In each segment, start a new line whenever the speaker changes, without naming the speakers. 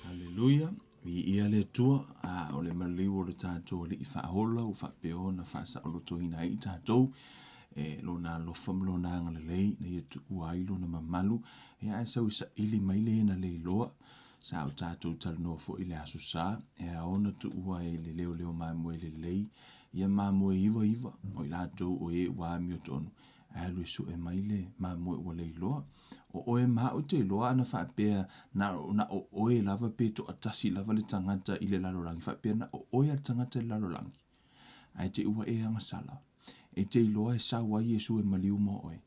Haleluia, viia le Atua, a o le maliu o le tatou Alii faaola ua faapea ona faasaolotoina ai i tatou e lona alofa ma lona agalelei ina ia tuua ai lona mamalu, ia ae sau e saili mai le na le iloa. Sa o tatou talanoa foi i le Aso Sa, e ao ona tuua e le leoleo mamoe lelei ia mamoe iva iva o i latou o e ua amiotonu, ae alu e sue mai le mamoe ua leiloa. O oe ma au e te iloa ana faapea na o oe lava pe toatasi lava le tagata i le lalolagi, faapea na o oe lava le tagata i le lalolagi, ae te i ua e agasala, e te iloa e sau ai Iesu e maliu mo oe.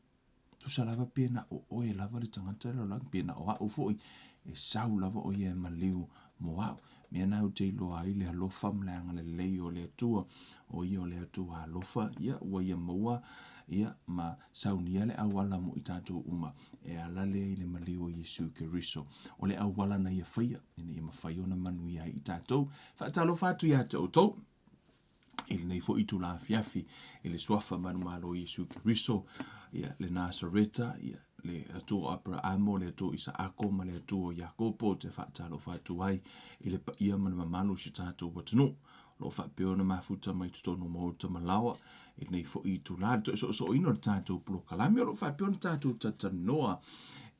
Tusa lava pe na o oe lava le tagata i le lalolagi, pe na o au foi, e sau lava o ia e maliu mo au. Mea na ou te iloa ai le alofa ma le agalelei o le Atua, o ia o le Atua alofa, ia ua ia maua ia ma saunia le auala mo i tatou uma e ala lea i le maliu o Iesu Keriso. O le auala na ia faia ina ia mafai ona manuia ai i tatou. Faatalofa atu ia te outou i lenei foi itula afiafi i le suafa manumalo o Iesu Keriso, ia le Nasareta, ia le Atua o Aperaamo, le Atua o Isaako ma le Atua o Iakopo, ou te faatalofa atu ai i le paia ma le mamalu o si o tatou atunuu o lo o faapea ona mafuta mai totonu o maota ma laoa i lenei foi itula, le toe soosooina o le tatou polokalame o lo o faapea ona tatou talatalanoa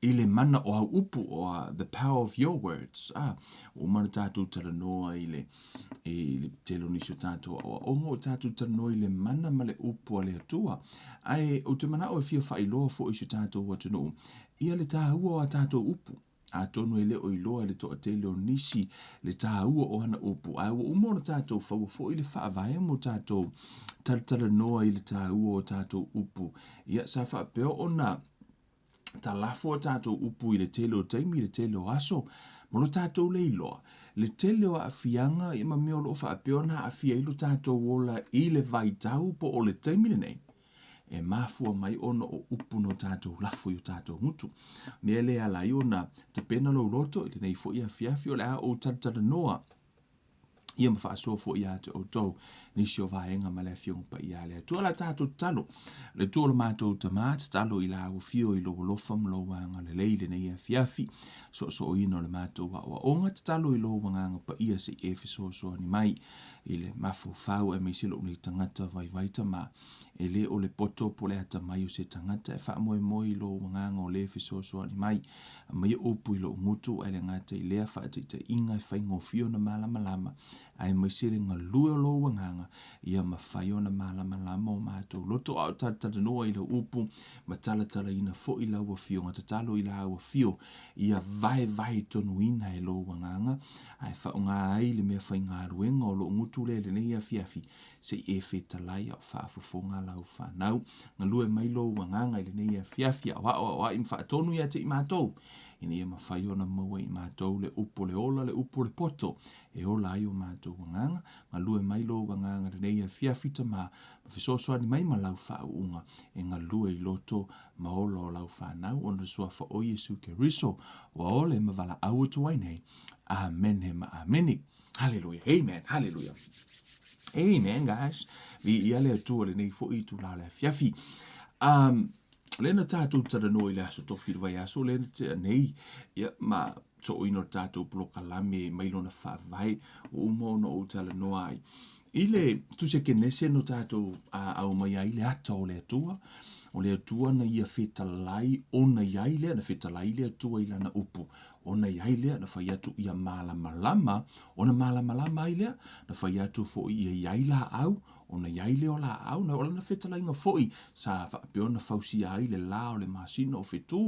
i le mana o au upu, o the power of your words. Ah, ua uma ona tatou talanoa i le i le tele o nisi o tatou aoaoga ua tatou talanoa i le mana ma le upu a le Atua. Ae ou te manao e fia faailoa foi i si o tatou atunuu ia le taua o a tatou upu. Atonu e le o iloa e le toatele o nisi le taua o ana upu, ae ua uma ona tatou faua foi le faavae mo tatou talatalanoa i le taua o tatou upu. Ia, sa faapea ona talafo a tatou upu i le tele o taimi, i le tele o aso, ma lo tatou le iloa, le tele o aafiaga ia ma mea o lo o faapea ona aafia ai lo tatou ola i le vaitau po o le taimi lenei, e mafua mai ona o upu na o tatou lafo i o tatou gutu. Mea lea e ala ai ona tapena lou loto i lenei foi afiafi o le a ou talatalanoa ia ma faasoa foi ia te outou nisi o vaega ma le Afioga Paia a le Atua. O le a tatou tatalo, le Atua o le matou Tama, tatalo i la afio i lou alofa ma lou agalelei i lenei afiafi, soosooina o le matou aoaoga, tatalo i lou agaga paia se i e fesoasoani mai i le mafaufau aemaise lou nei tagata vaivai Tama, e le o le poto po o le atamai o se tagata e faamoemoe i lou agaga o le fesoasoani mai. Aumaia upu i lou gutu ae le gata i lea faataitaiga e faigofie ona malamalama, aemaise le galue o lou agaga ia mafai ona malamalama o matou loto a o talatalanoa i lau upu ma talatalaina foi lau afioga. Tatalo i lau afio ia vaevaetonuina e lou agaga ae faaaoga ai le mea faigaluega o lou gutu lea i lenei afiafi Se i e fetalai a o faafofoga lau fanau. Galue mai lou agaga i lenei afiafi a o aoaoai ma faatonu ia te i matou, ina ia mafai ona maua e i matou le upu o le ola, le upu o le poto, e ola ai o matou agaga. Galue mai lou agaga i lenei afiafi, Tama, ma fesoasoani mai ma lau faauuga e galue i loto ma ola o lau fanau, ona o le Suafa o Iesu Keriso, ua ola ma valaau atu ai nei. Amene ma amene. Hallelujah. Amen. Hallelujah. Amen, guys. Viia le Atua lenei foi itula o le afiafi. Um, le na tātou talanoa i le aso tofi le vaiaso le na tea nei, ia, ma tooina o le tātou polokalame mai lona faavae, ua uma ona ou talanoa ai. I le tusi a Kenese no tātou au mai ai le ata o le Atua, o le Atua na ia fetalai ona i ai lea, na fetalai le Atua i lana upu, Ona i ai lea na fai atu ia malamalama, ona malamalama ai lea, na fai atu foi ia i ai laau, ona i ai lea o laau, na o lana fetalaiga foi sa faapea ona fausia ai le la o le masina o Fetu,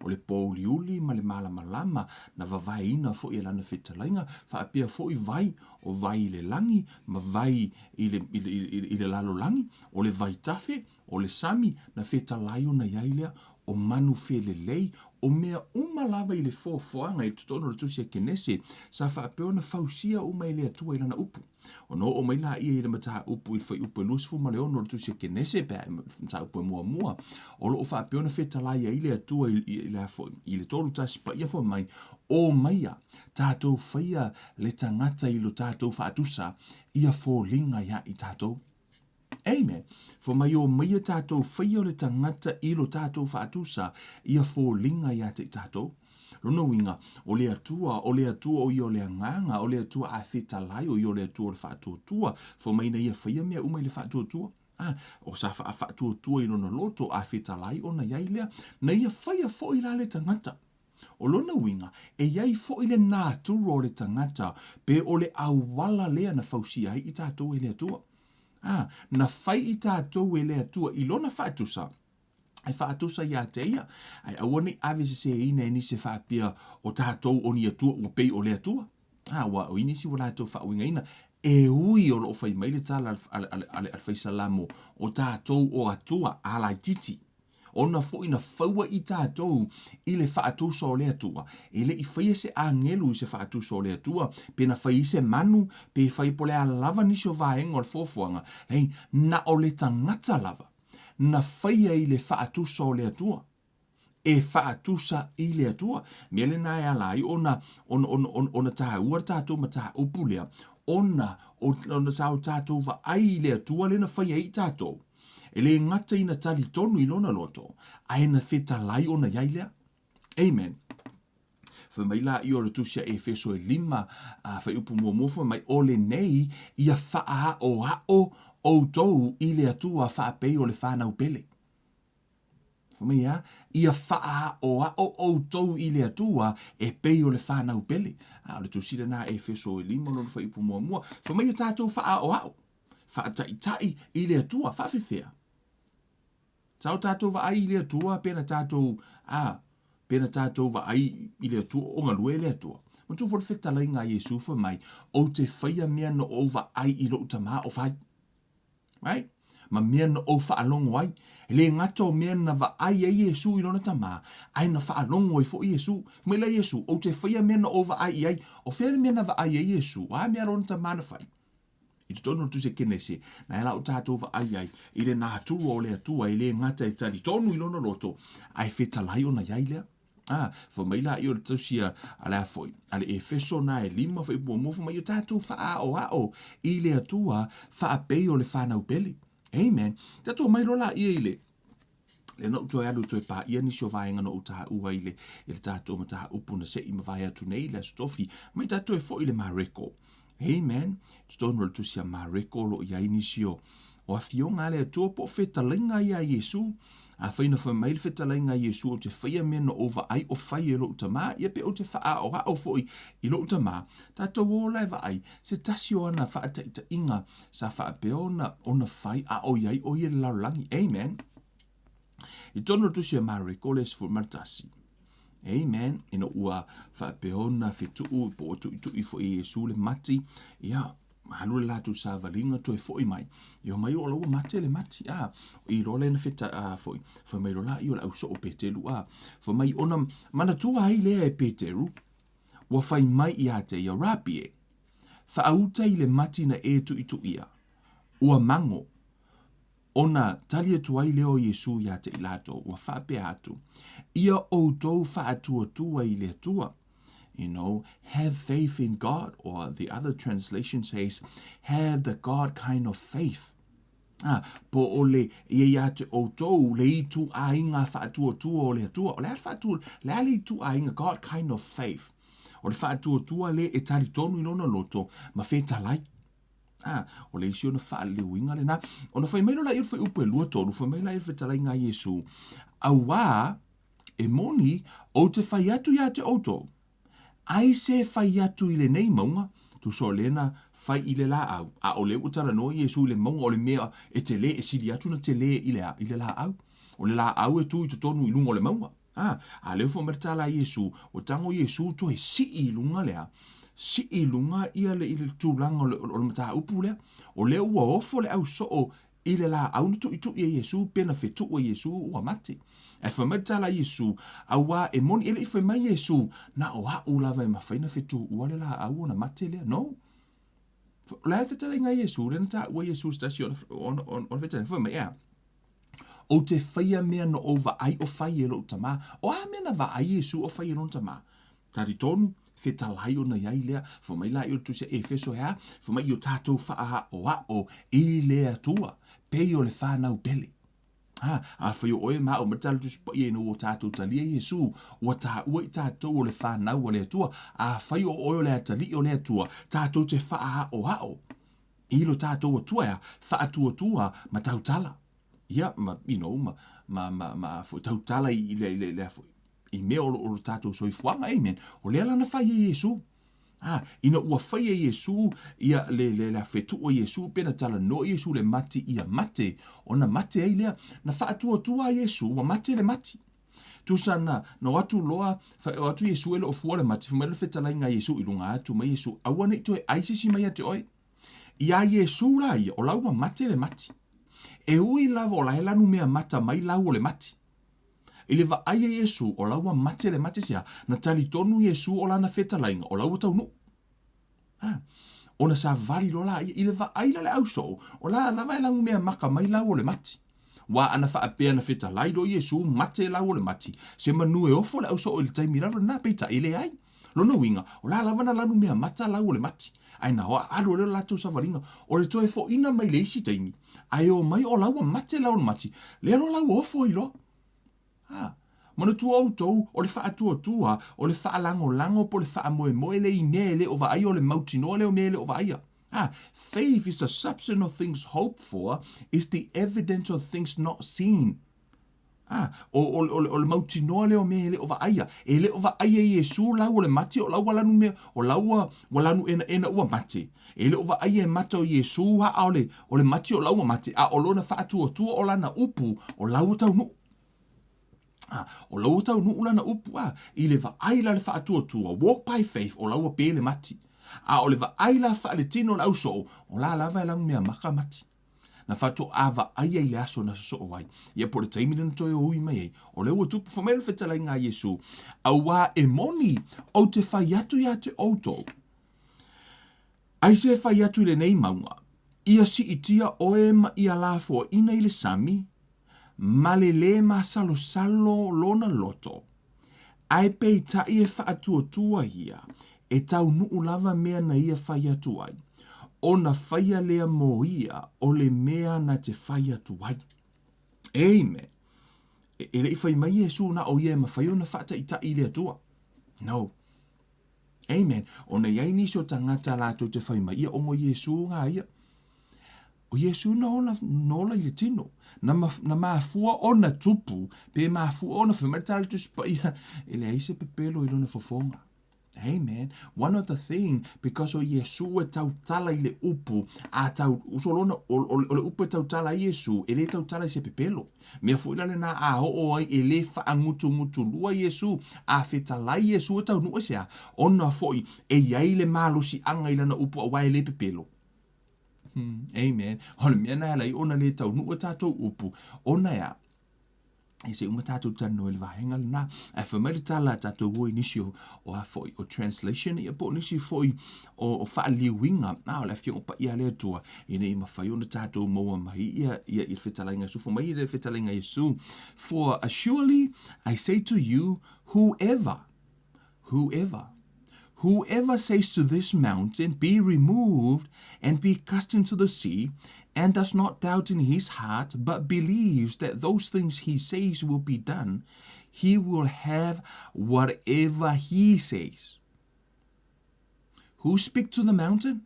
o le pōuliuli ma le malamalama, na vavaeina foi e lana fetalaiga, faapea foi vai, o vai i le lagi ma vai i le, i le, i le, i le lalolagi, o le vaitafe, O le sami, na fetalai ona i ai lea, o manu felelei, o mea uma lava i le foafoaga i totonu o le Tusi a Kenese, sa faapea ona fausia uma e le Atua i Lana upu. Ona oo mai laia i le mataupu i le fuaiupu e 26 o le Tusi a Kenese, pe a mataupu e muamua, o lo o faapea ona fetalai ai le Atua i, i, le, i le 31 paia fai mai, O maia, tatou faia le tagata i lo tatou faatusa, ia foliga ia i tatou. Amen. Fai mai o maia tatou faia o le tagata i lo tatou faatusa ia foliga ia te i tatou. Lona uiga, o le Atua, o le Atua o ia o le agaga, o le Atua a fetalai, o ia o le Atua o le faatuatua. Fai mai na ia faia mea uma i le faatuatua. Ah, o sa faatuatua i lona loto, a fetalai ona i ai lea. Na ia faia foi la le tagata. O lona uiga, e i ai foi le natura o le tagata pe o le auala lea na fausia ai i tatou e le Atua. A, na fai i tatou e le Atua i lona faatusa, e faatusa ia te ia, ae aua ne i aveseseina e nisi e faapea o tatou o ni Atua ua pei o le Atua. A, ua o i nisi ua latou faauigaina, e ui o lo o fai mai le tala a le, a le, a le, a le fai Salamo, o tatou o Atua a laitiiti. Ona foi na faua i tatou i le faatusa o le Atua. E le i faia se agelu i se faatusa o le Atua, pe na fai i se manu, pe fai po o le a lava nisi o vaega o le fuafuaga, leai, na o le tagata lava na faia i le faatusa o le Atua. E faatusa i le Atua. Mea lena e ala ai ona, ona, ona, ona, ona taua le tatou mataupu lea, ona, ona sa o tatou vaai i le Atua lea na faia ai i tatou. E le gata ina talitonu i lona loto, ae na fetalai ona i ai lea. Amen. Fai mai la i o le tusi a Efeso e 5, a fuaiupu muamua fai mai, o lenei ia faaoao outou i le Atua faapei o le fanau pele. Fai mai a, ia faaoao outou i le Atua e pei o le fanau pele. A o le tusi lena a Efeso e 5 lona fuaiupu muamua. Fai mai ia tatou faaoao, faataitai i le Atua, faafefea. Sa o tatou vaai i le Atua pe na tatou, a, pe na tatou vaai i le Atua o galue le Atua. Manatua foi le fetalaiga a Iesu fai mai, ou te faia mea na ou vaai i lou Tama o fai. Right? Ma mea na ou faalogo ai. E le gata o mea na vaai ai Iesu i lona Tama, ae na faalogo ai foi Iesu. Fai mai la Iesu, ou te faia mea na ou vaai i ai. O fea le mea na vaai ai Iesu? O a mea lona Tama na fai? I totonu o le Tusi a Kenese, na e la o tatou vaai ai i le natura o le Atua e le gata e talitonu i lona loto, ae fetalai ona i ai lea. A, fai mai la i o le tusi a, a le a foi, a le Efeso na e 5 fuaiupu muamua fai mai o tatou faaoao i le Atua faapei o le fanau pele. Amen. Tatou omai loa laia i le lea na ou toe alu toe paia nisi o vaega na ou taua i le, i le tatou mataupu na se i mavae atu nei i le Aso Tofi, mai tatou e foi i le Mareko. Amen. Totonu o le tusi a Mareko o lo o i ai nisi o, o afioga a le Atua po o fetalaiga ia a Iesu. Afai na fai mai le fetalaiga a Iesu ou te faia mea na ou vaai o fai e lou Tama, ia pe ou te faaoao foi i lou Tama. Tatou o la e vaai se tasi o ana faataitaiga sa faapea ona, ona fai a o i ai o ia i le lalolagi. Amen. I totonu o le tusi a Mareko le 11. Amen. Ina ua faapea ona fetuu po o tuitui foi e Iesu le mati, ia, alu le latou savaliga toe foi mai. Ia omai o la ua mate le mati, a. I loa lea na feta, a, foi, fai mai loa la i o le ausoo o Peteru, a. Fai mai ona manatua ai lea e Peteru, ua fai mai ia te ia, Rapi e, faauta i le mati na e tuituia, ua mago, Ona tali atu ai lea o Iesu ia te i latou, ua faapea atu, Ia outou faatuatua i le Atua. You know, have faith in God, or the other translation says, have the God kind of faith. Ah, po o le ia ia te outou le ituaiga faatuatua o le Atua. O le a le faatu, le a le ituaiga God kind of faith. O le faatuatua le e talitonu i lona loto ma fetalai. A, o le isi ona faaliliuina lena. Ona fai mai loa laia o le fuaiupu e 23, fai mai laia o le fetalaiga a Iesu, Auā, e moni, ou te fai atu ia te outou, ai se fai atu i lenei mauga, tusa o lea na fai i le laau, a o lea ua talanoa Iesu i le mauga o le mea e tele, e sili atu ona tele i le, i le laau. O le laau e tu i totonu i luga o le mauga. A, a lea ua fai mai le tala a Iesu, ua tago Iesu toe sii i luga lea, sii i luga ia le, i le tulaga o le, o le mataupu lea. O lea ua ofo le ausoo i le laau na tuitui e Iesu pe na fetuu e Iesu ua mate. Ae fai mai le tala a Iesu, auā e moni, e le i fai mai Iesu, na o a'u lava e mafai na fetuua le laau ona mate lea. No. O le a le fetalaiga a Iesu, lea na taua Iesu se tasi o ona, ona, ona fetalaiga, fai mai, e a? Ou te faia mea na ou vaai o fai e lou Tama. O a mea na vaai Iesu o fai e lona Tama? Talitonu, fetalai ona i ai lea. Fai mai la i o le tusi a Efeso e a? Fai mai i o tatou faaoao i le Atua, pei o le fanau pele. Ha, afai o oe ma au ma tala tusi paia ina ua tatou talia Iesu, ua taua i tatou o le fanau a le Atua. Afai o oe o le atalii o le Atua, tatou te faaoao i lo tatou Atua e a, faatuatua ma tautala. Ia, ma, you know, ma, ma, ma, ma foi, tautala i, i le, i le, le, foi, i mea o lo, o lo tatou soifuaga, amen. O lea la na fai e Iesu. A, ina ua fai e Iesu, ia, le, le, le fetuʻu e Iesu, pe na talanoa Iesu le mati ia mate, ona mate ai lea. Na faatuatua Iesu, ua mate le mati. Tusa na, na o atu loa, fa, o atu Iesu e le o fua le mati, fai mai le fetalaiga a Iesu i luga atu mai Iesu, aua ne i toe ai se isi mai ia te oe. Iā Iesu la ia, o la ua mate le mati. E ui lava o la e lanu mea mata mai lau o le mati. I le vaai a Iesu o la ua mate le mati aisea? Na talitonu Iesu o lana fetalaiga o la ua taunuu. A, ona savali loa laia i le vaai la le ausoo, o la lava e lagumea maka mai lau o le mati. Ua ana faapea na fetalai loa Iesu mate lau o le mati, semanu e ofo le ausoo i le taimi lava lena, peitai e leai. Lona uiga, o la lava na lanumea mata lau o le mati, ae na alu lea o le latou savaliga, o le toe foina mai le isi taimi, ae omai o la ua mate lau o le mati, lea loa la ua ofo ai loa. A, manatua outou, o le faatuatua, o le faalagolago po o le faamoemoe lea i mea e le o vaaia, o le mautinoa lea o mea e le o vaaia. A, faith is the substance of things hoped for, is the evidence of things not seen. A, o, o, o, o le mautinoa lea o mea e le o vaaia. E le o vaaia e Iesu lau o le mati, o la ua lanu mea, o la ua, ua lanu enaena ua mate. E le o vaaia e mata o Iesu aa o le, o le mati o la ua mate, a o lona faatuatua o lana upu, o la ua taunuu. A, o la ua taunuu lana upu, a, i le vaai la le faatuatua, walk by faith, o la ua pe le mati. A o le vaai la faaletino o le ausoo, o la lava e lanu mea maka mati. Na faatoa vaaia i le aso na sosoo ai, ia po o le taimi lea na toe ui mai ai, o lea ua tupu. Fai mai le fetalaiga a Iesu, Auā e moni, ou te fai atu ia te outou, aisea e fai atu i lenei mauga, ia siitia oe ma ia lafoaina i le sami, ma le lē masalosalo lona loto, ae peitai e faatuatua ia, e taunuu lava mea na ia fai atu ai, ona faia lea mo ia o le mea na te fai atu ai. Amen. E, e le i fai mai Iesu na o ia e mafai ona faataitai i le Atua. No. Amen. Ona i ai nisi o tagata latou te fai mai, ia ongo Iesu ngā ia. O Iesu na ola, na ola i le tino. Na, ma, na mafua ona tupu, pe mafua ona fai mai le tala Tusi Paia, e leai se pepelo i lona fofoga. Amen. One of the thing, because o Iesu e tautala i le upu, a tau, uso lona, o, o, o le upu e tautala ai Iesu, e le tautala i se pepelo. Mea foi la lena a oo ai e le faagutugutulua Iesu, a fetalai Iesu e taunuu aisea? Ona foi e i ai le malosiaga i lana upu aua e le pepelo. Hmm, amen. O le mea na e ala ai ona le taunuu a tatou upu, ona e a? E se uma tatou talanoa i le vaega lena. Ae fai mai le tala a tatou o i nisi o, o a foi, o translation, ia po o nisi foi o, o faaliliuina, a o le Afioga Paia a le Atua, ina ia mafai ona tatou maua mai ia, ia, ia le fetalaiga Iesu. Fai mai le fetalaiga Iesu, For surely I say to you, whoever, whoever, whoever says to this mountain, be removed and be cast into the sea, and does not doubt in his heart, but believes that those things he says will be done, he will have whatever he says. Who speak to the mountain?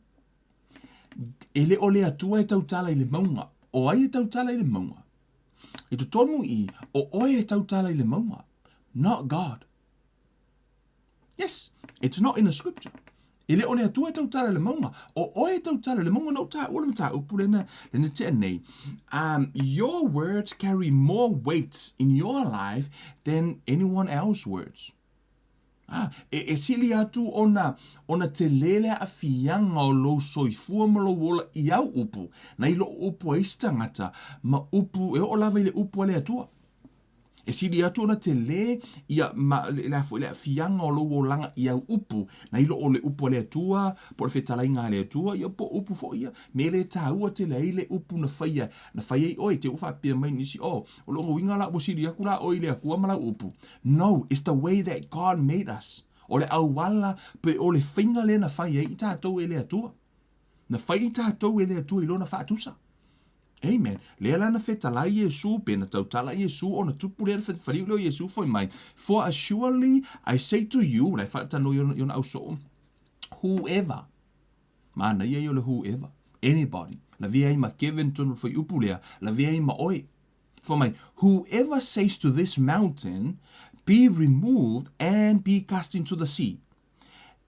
E le o le Atua e tautala i le mauga. O ai e tautala i le mauga? I totonu i, o oe e tautala i le mauga. Not God. Yes, it's not in the scripture. E le o le Atua e tautala i le mauga. O oe e tautala i le mauga na ou taua le mataupu lena, lena tea nei. Your words carry more weight in your life than anyone else's words. Ah, e, e sili atu ona, ona telē le aafiaga o lou soifua ma lou ola i au upu, nai lo upu a isi tagata, ma upu, e oo lava i le upu a le Atua. E sili atu ona telē ia ma, le, le, le aafiaga o lou olaga i au upu, nai lo o le upu a le Atua, po o le fetalaiga a le Atua, ia po o upu foi ia, mea lea e taua tele ai le upu na faia, na fai ai oe, te i ua faapea mai nisi, oh, o lona uiga la ua sili atu la oe i le Atua ma lau upu. No, it's the way that God made us. O le auala pe o le faiga lea na fai ai i tatou e le Atua. Na fai i tatou e le Atua i lona faatusa. Amen. Lea la na fetalai Iesu, pe na tautala Iesu, ona tupu lea na faliu lea o Iesu fai mai, For assuredly I say to you, la e faatalanoa i ona ausoo, whoever, manaia ia o le whoever, anybody, lavea ai ma Kevin tonu le fuaiupu lea, lavea ai ma oe. Fai mai, Whoever says to this mountain, Be removed and be cast into the sea,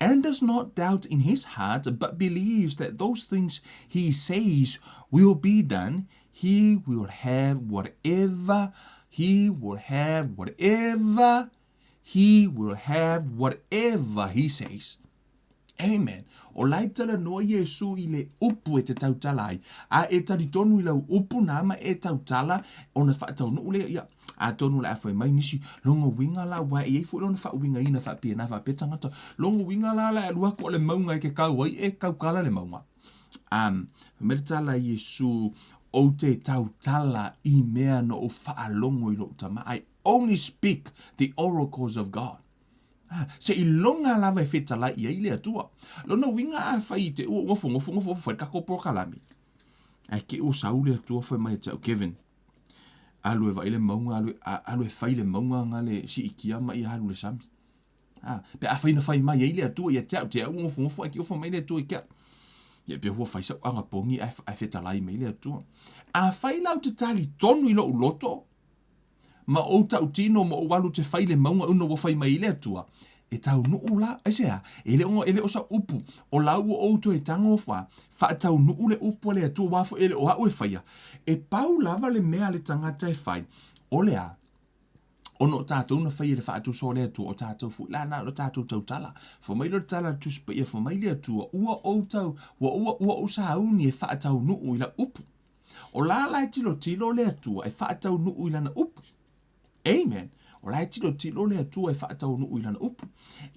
and does not doubt in his heart, but believes that those things he says will be done, he will have whatever, he will have whatever, he will have whatever he says. Amen. O la e talanoa Iesu i le upu e te tautala ai, a e talitonu i lau upu na ma e tautala ona faataunuu lea, ia. Atonu o le a fai mai nisi, lona uiga la, aua e i ai foi lona faauigaina faapena faapea tagata, lona uiga la o le a alu atu o le mauga e te kau ai e tautala le mauga. Um, fai mai le tala a Iesu, ou te tautala i mea na ou faalogo i lou tama. I only speak the oracles of God. Ah, seiloga lava e fetalai i ai le Atua. Lona uiga afai i te ua ua nofonofo nofo fai le tatou polokalame. Ae te i ua sau le Atua fai mai ia te au, Kevin, alu e vaai le mauga, alu, alu e fai le mauga na le siitia ma ia alu i le sami. Ah, pe afai na fai mai ai le Atua ia te au, te au ua nofonofo ae te i ua fai mai le Atua i te au. Ia pei ua fai sau anapogi ae, ae fetalai mai le Atua. Afai la ou te talitonu i lou loto, ma ou tautino ma ou alu te fai le mauga una ua fai mai ai le Atua, e taunuu la, aisea? E le o, e le o sau upu, o la ua ou toe tago fa, faataunuu le upu a le Atua, aua foi e le o au e faia. E pau lava le mea a le tagata e fai, o le a? Ona o tatou na faia i le faatusa o le Atua, o tatou foi la na o le tatou tautala. Fai mai lea o le tala a le Tusi Paia, fai mai le Atua, ua ou tau, ua, ua, ua ou sauni e faataunuu i lau upu. O la la e tilotilo le Atua e faataunuu i lana upu. Amen. O la e tilotilo le Atua e faataunuu i lana upu.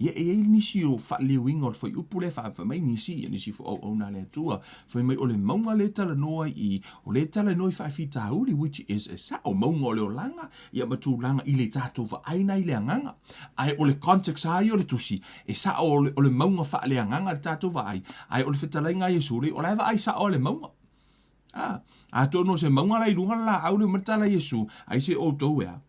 Ia e i ai nisi o faaliliuina o le fuaiupu lea fai mai nisi, ia nisi foi o auauna a le Atua, fai mai o le mauga lea e talanoa i i, o lea e talanoa i faafitauli, which is e sao, mauga o le olaga, ia ma tulaga i le tatou vaai i le agaga. Ae o le context lava ia o le tusi, e sao o le, o le mauga faaleagaga le tatou vaai, ae o le fetalaiga a Iesu, o la e vaai sao lava le mauga. A, atonu o se mauga la i luga le laau lea mai tala Iesu, ai se outou e a?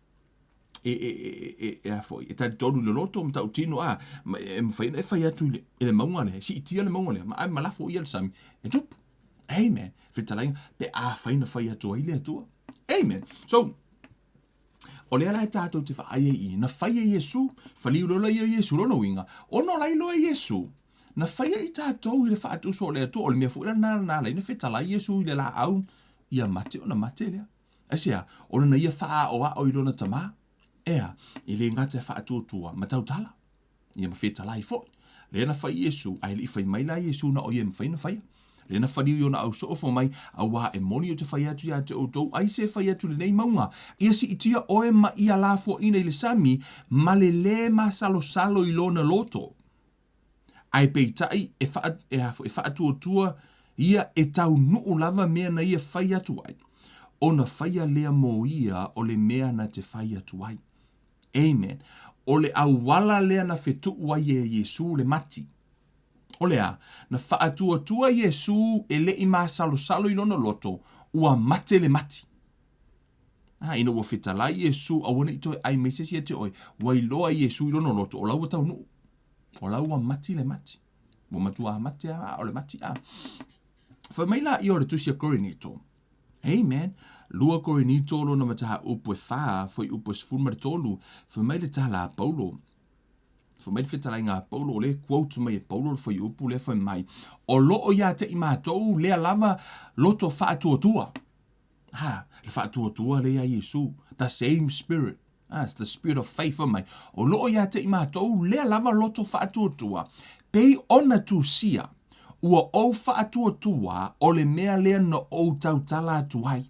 E, e, e, e, e a foi, e talitonu i le loto ma tautino, a, ma, e mafai ona e fai atu i le, i le mauga lea, siitia le mauga lea, ma, ma lafo ia le sami, e tupu. Amen. Fetalaiga, pe afai na fai atu ai le Atua. Amen. So, o lea la e tatou te vaai ai i, na fai e Iesu, faliu loa ia Iesu, lona uiga, ona o la iloa e Iesu, na faia i tatou i le faatusa o le Atua, o le mea foi la na na ala ai ona fetalai Iesu i le laau, ia mate ona mate lea. Aisea? Ona na ia faaaoao i lona Tama, ea, e le gata e faatuatua ma tautala. Ia ma fetalai foi. Lea na fai Iesu, ae le i fai mai la Iesu na o ia e mafai ona faia. Lea na faliu i ona ausoo fai mai, Auā e moni ou te fai atu ia te outou, aise e fai atu i lenei mauga, ia siitia oe ma ia lafoaina i le sami, ma le lē masalosalo i lona loto. Ae peitai, e wha, e, e faatuatua ia e taunuu lava mea na ia fai atu ai, ona faia lea mo ia o le mea na te fai atu ai. Amen. O le auala lea na fetuu ai e Iesu le mati. O le a? Na faatuatua Iesu e le i masalosalo i lona loto, ua mate le mati. A, ina ua fetalai Iesu, aua ne i toe ai mai se isi ia te oe, ua iloa Iesu i lona loto, o la ua taunuu. O la ua mati le mati. Ua matua mate a, o le mati a. Fai mai laia o le tusi a Korinito. Amen. 2 Korinito lona mataupu e 4, fuaiupu e 13, fai mai le tala a Paulo. Fai mai le fetalaiga a Paulo, o lea e quote mai e Paulo le fuaiupu lea fai mai, o lo o ia te i matou lea lava loto faatuatua. Ha, le faatuatua lea ia Iesu, the same spirit. Ah, it's the spirit of faith fai mai, o lo o ia te i matou lea lava loto faatuatua, pei ona tusia, ua ou faatuatua o le mea lea na ou tautala atu ai.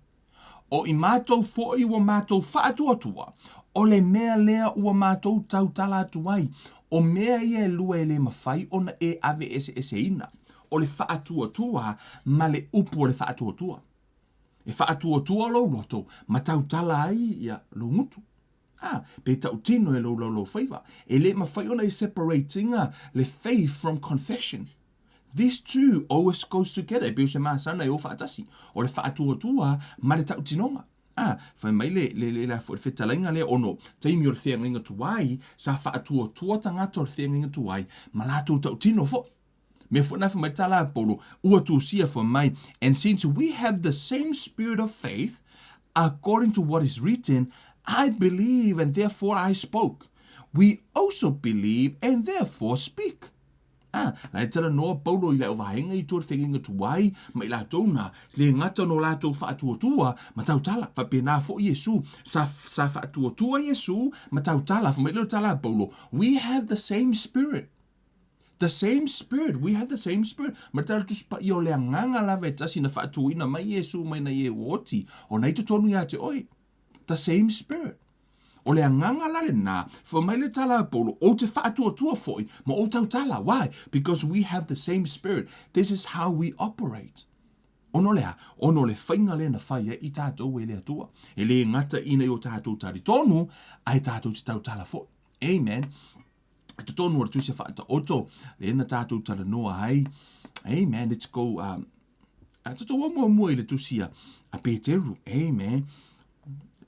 O i matou foi ua matou faatuatua, o le mea lea ua matou tautala atu ai, o mea ia e lua e le mafai ona e ave eseeseina, o le faatuatua ma le upu o le faatuatua. E faatuatua lou loto ma tautala ai ia lou gutu. A, pe tautino e lou laulaufaiva. E le mafai ona e separate ina le faith from confession. These two always goes together. E pei o se masana e o faatasi. O le faatuatua ma le tautinoga. A, fai mai le, le, le, le, le fetalaiga lea ono taimi o le feagaiga tuai, sa faatuatua tagata o le feagaiga tuai ma latou tautino foi. Mea foi na fai mai tala a Paulo, ua tusia fai mai, and since we have the same spirit of faith, according to what is written, I believe and therefore I spoke. We also believe and therefore speak. Ah, la e talanoa Paulo i le vaega i tua o le feagaiga tuai ma i latou na, le gata no latou faatuatua ma tautala. Faapena foi Iesu, sa, sa faatuatua Iesu ma tautala. Fai mai lea o le tala a Paulo, we have the same spirit. The same spirit, we have the same spirit. Ma le tala Tusi Paia o le agaga lava e tasi na faatuina mai Iesu mai na ie ua oti, o na i totonu ia te oe. The same spirit. O le agaga la lenā, fai mai le tala a Paulo, ou te faatuatua foi ma ou tautala. Why? Because we have the same spirit. This is how we operate. Ona o le a? Ona o le faiga lea na fai ai i tatou e le Atua. E le gata ina i o tatou talitonu, ae tatou te tautala foi. Amen. I totonu o le tusi a Faataoto, lea na tatou talanoa ai. Amen. Let's go. Um, a tatou o muamua i le tusi a, a Peteru. Amen.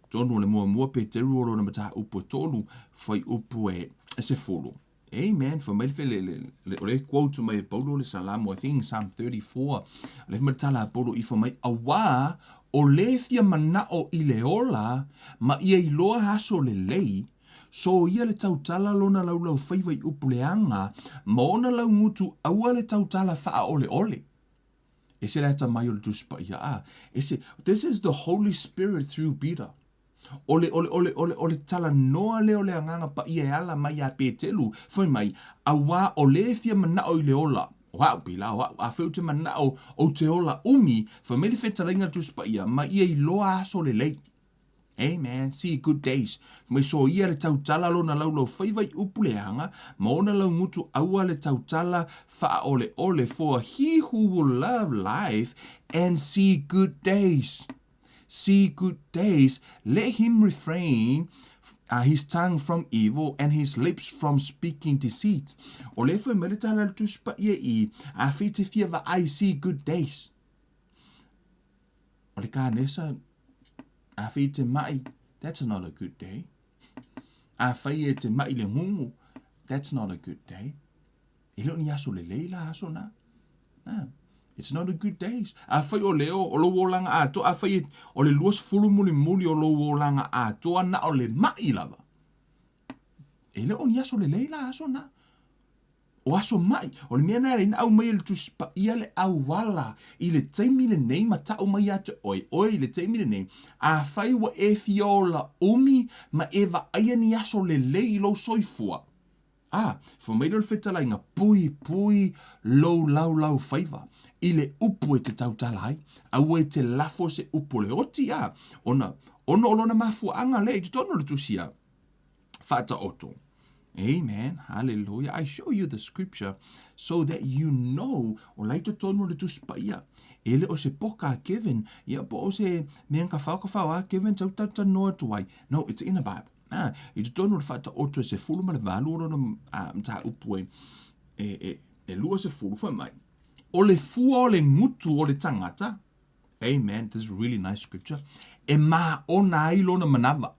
Tonu o le muamua Peteru o lona mataupu e tolu, fuaiupu e, e sefulu. Amen. Fai mai le, le, le, o le quote mai e Paulo le Salamo, I think Psalm 34. Le fai mai le tala a Paulo i fai mai, auā o le fia manao i le ola ma ia iloa aso lelei, soia le tautala lona laulaufaiva i upu leaga ma ona laugutu aua le tautala faaoleole. Ese le atamai o le Tusi Paia. Ah, ese, this is the Holy Spirit through Peter. O le, o le, o le, o le, o le talanoa lea o le Agaga Paia e ala mai iā Peteru, fai mai, auā o le fia manao i le ola, o a'u, pēlā o a'u, afai ou te manao ou te ola umi, fai mai le fetalaiga a le Tusi Paia, ma ia iloa aso lelei. Amen. See good days. Fai mai soia le tautala lona laulaufaiva i upu leaga, ma ona laugutu aua le tautala faaoleole, for he who will love life and see good days. See good days, let him refrain uh, his tongue from evil and his lips from speaking deceit. O le fai mai le tala le Tusi Paia i, afai te fia vaai see good days. O le kanesa, afai te mai, that's not a good day. Afai e te mai le ngungu, that's not a good day. E le o ni aso lelei la aso na. Ah, it's not a good days. Afai o le o, o lou olaga atoa, afai e, o le 20 mulimuli o lou olaga atoa na o le mai lava. E le o ni aso lelei la aso na. O aso mai, o le mea na e na aumai e le Tusi Paia le auala i le taimi lenei ma tau mai ia te oe, oe i le taimi lenei, afai ua e fia ola umi ma e vaaia ni aso lelei i lou soifua, Ā, fai mai lea o le fetalaiga, Puipui lou laulaufaiva i le upu e te tautala ai, aua e te lafo se upu o le oti, ā, ona, ona o lona mafuaaga lea i totonu o le tusi a Faataoto. Amen. Hallelujah. I show you the scripture so that you know o la i totonu o le tusi paia. E le o se poka a Kevin, ia po o se mea ka whao a Kevin tau talanoa atu ai. No, it's in the Bible. Ā, i totonu o le Faataoto e 18 o lona mataupu e, e, e, e 20 fai mai, o le fua o le gutu o le tagata, amen, this is really nice scripture, e māona ai lona manava.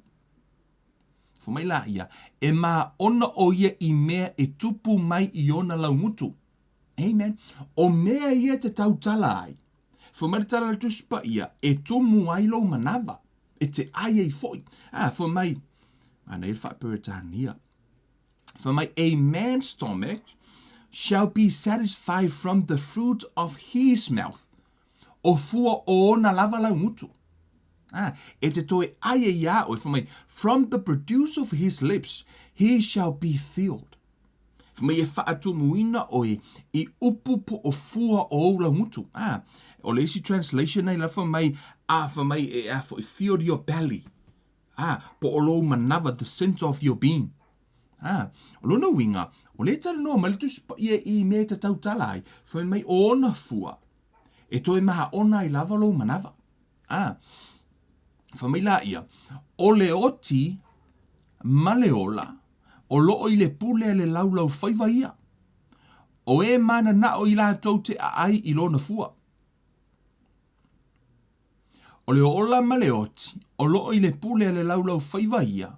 Fai mai la ia, e māona o ia i mea e tupu mai i ona laugutu. Amen. O mea ia te tautala ai. Fai mai le tala a le Tusi Paia, e tumu ai lou manava. E te ai ai foi. Ah, fai mai, anei le Faa-Peretania. Fai mai, a man's stomach shall be satisfied from the fruit of his mouth. O fua o ona lava laugutu. Ah, e te toe ai e iā oe, fai mai, from the produce of his lips he shall be filled. Fai mai e faatumuina oe i upu po o fua o ou laugutu. Ah, o le isi translation nei la fai mai, ah, fai mai e a foi, filled your belly. Ah, po o lou manava, the center of your being. Ah, o lona uiga, o lea e talanoa mai le Tusi Paia i mea e te tautala ai, fai mai o ona fua, e toe mahaona ai lava lou manava. Ah, fai mai la ia, o le oti ma le ola, o loo i le pule a le laulaufaiva ia. O e mananao i latou te aai i lona fua. O le ola ma le oti, o loo i le pule a le laulaufaiva ia,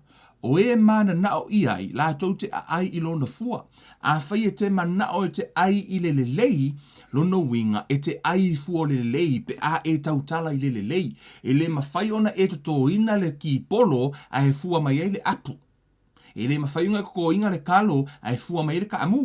o e mananao i ai, latou te aai i lona fua. Afai e te manao e te ai i le lelei, lona uiga, e te ai i fua o le lelei pe a e tautala i le lelei. E le mafai ona e totoina le kipolo ae fua mai ai le apu. E le mafai ona e totoina le kalo ae fua mai ai le kaamu.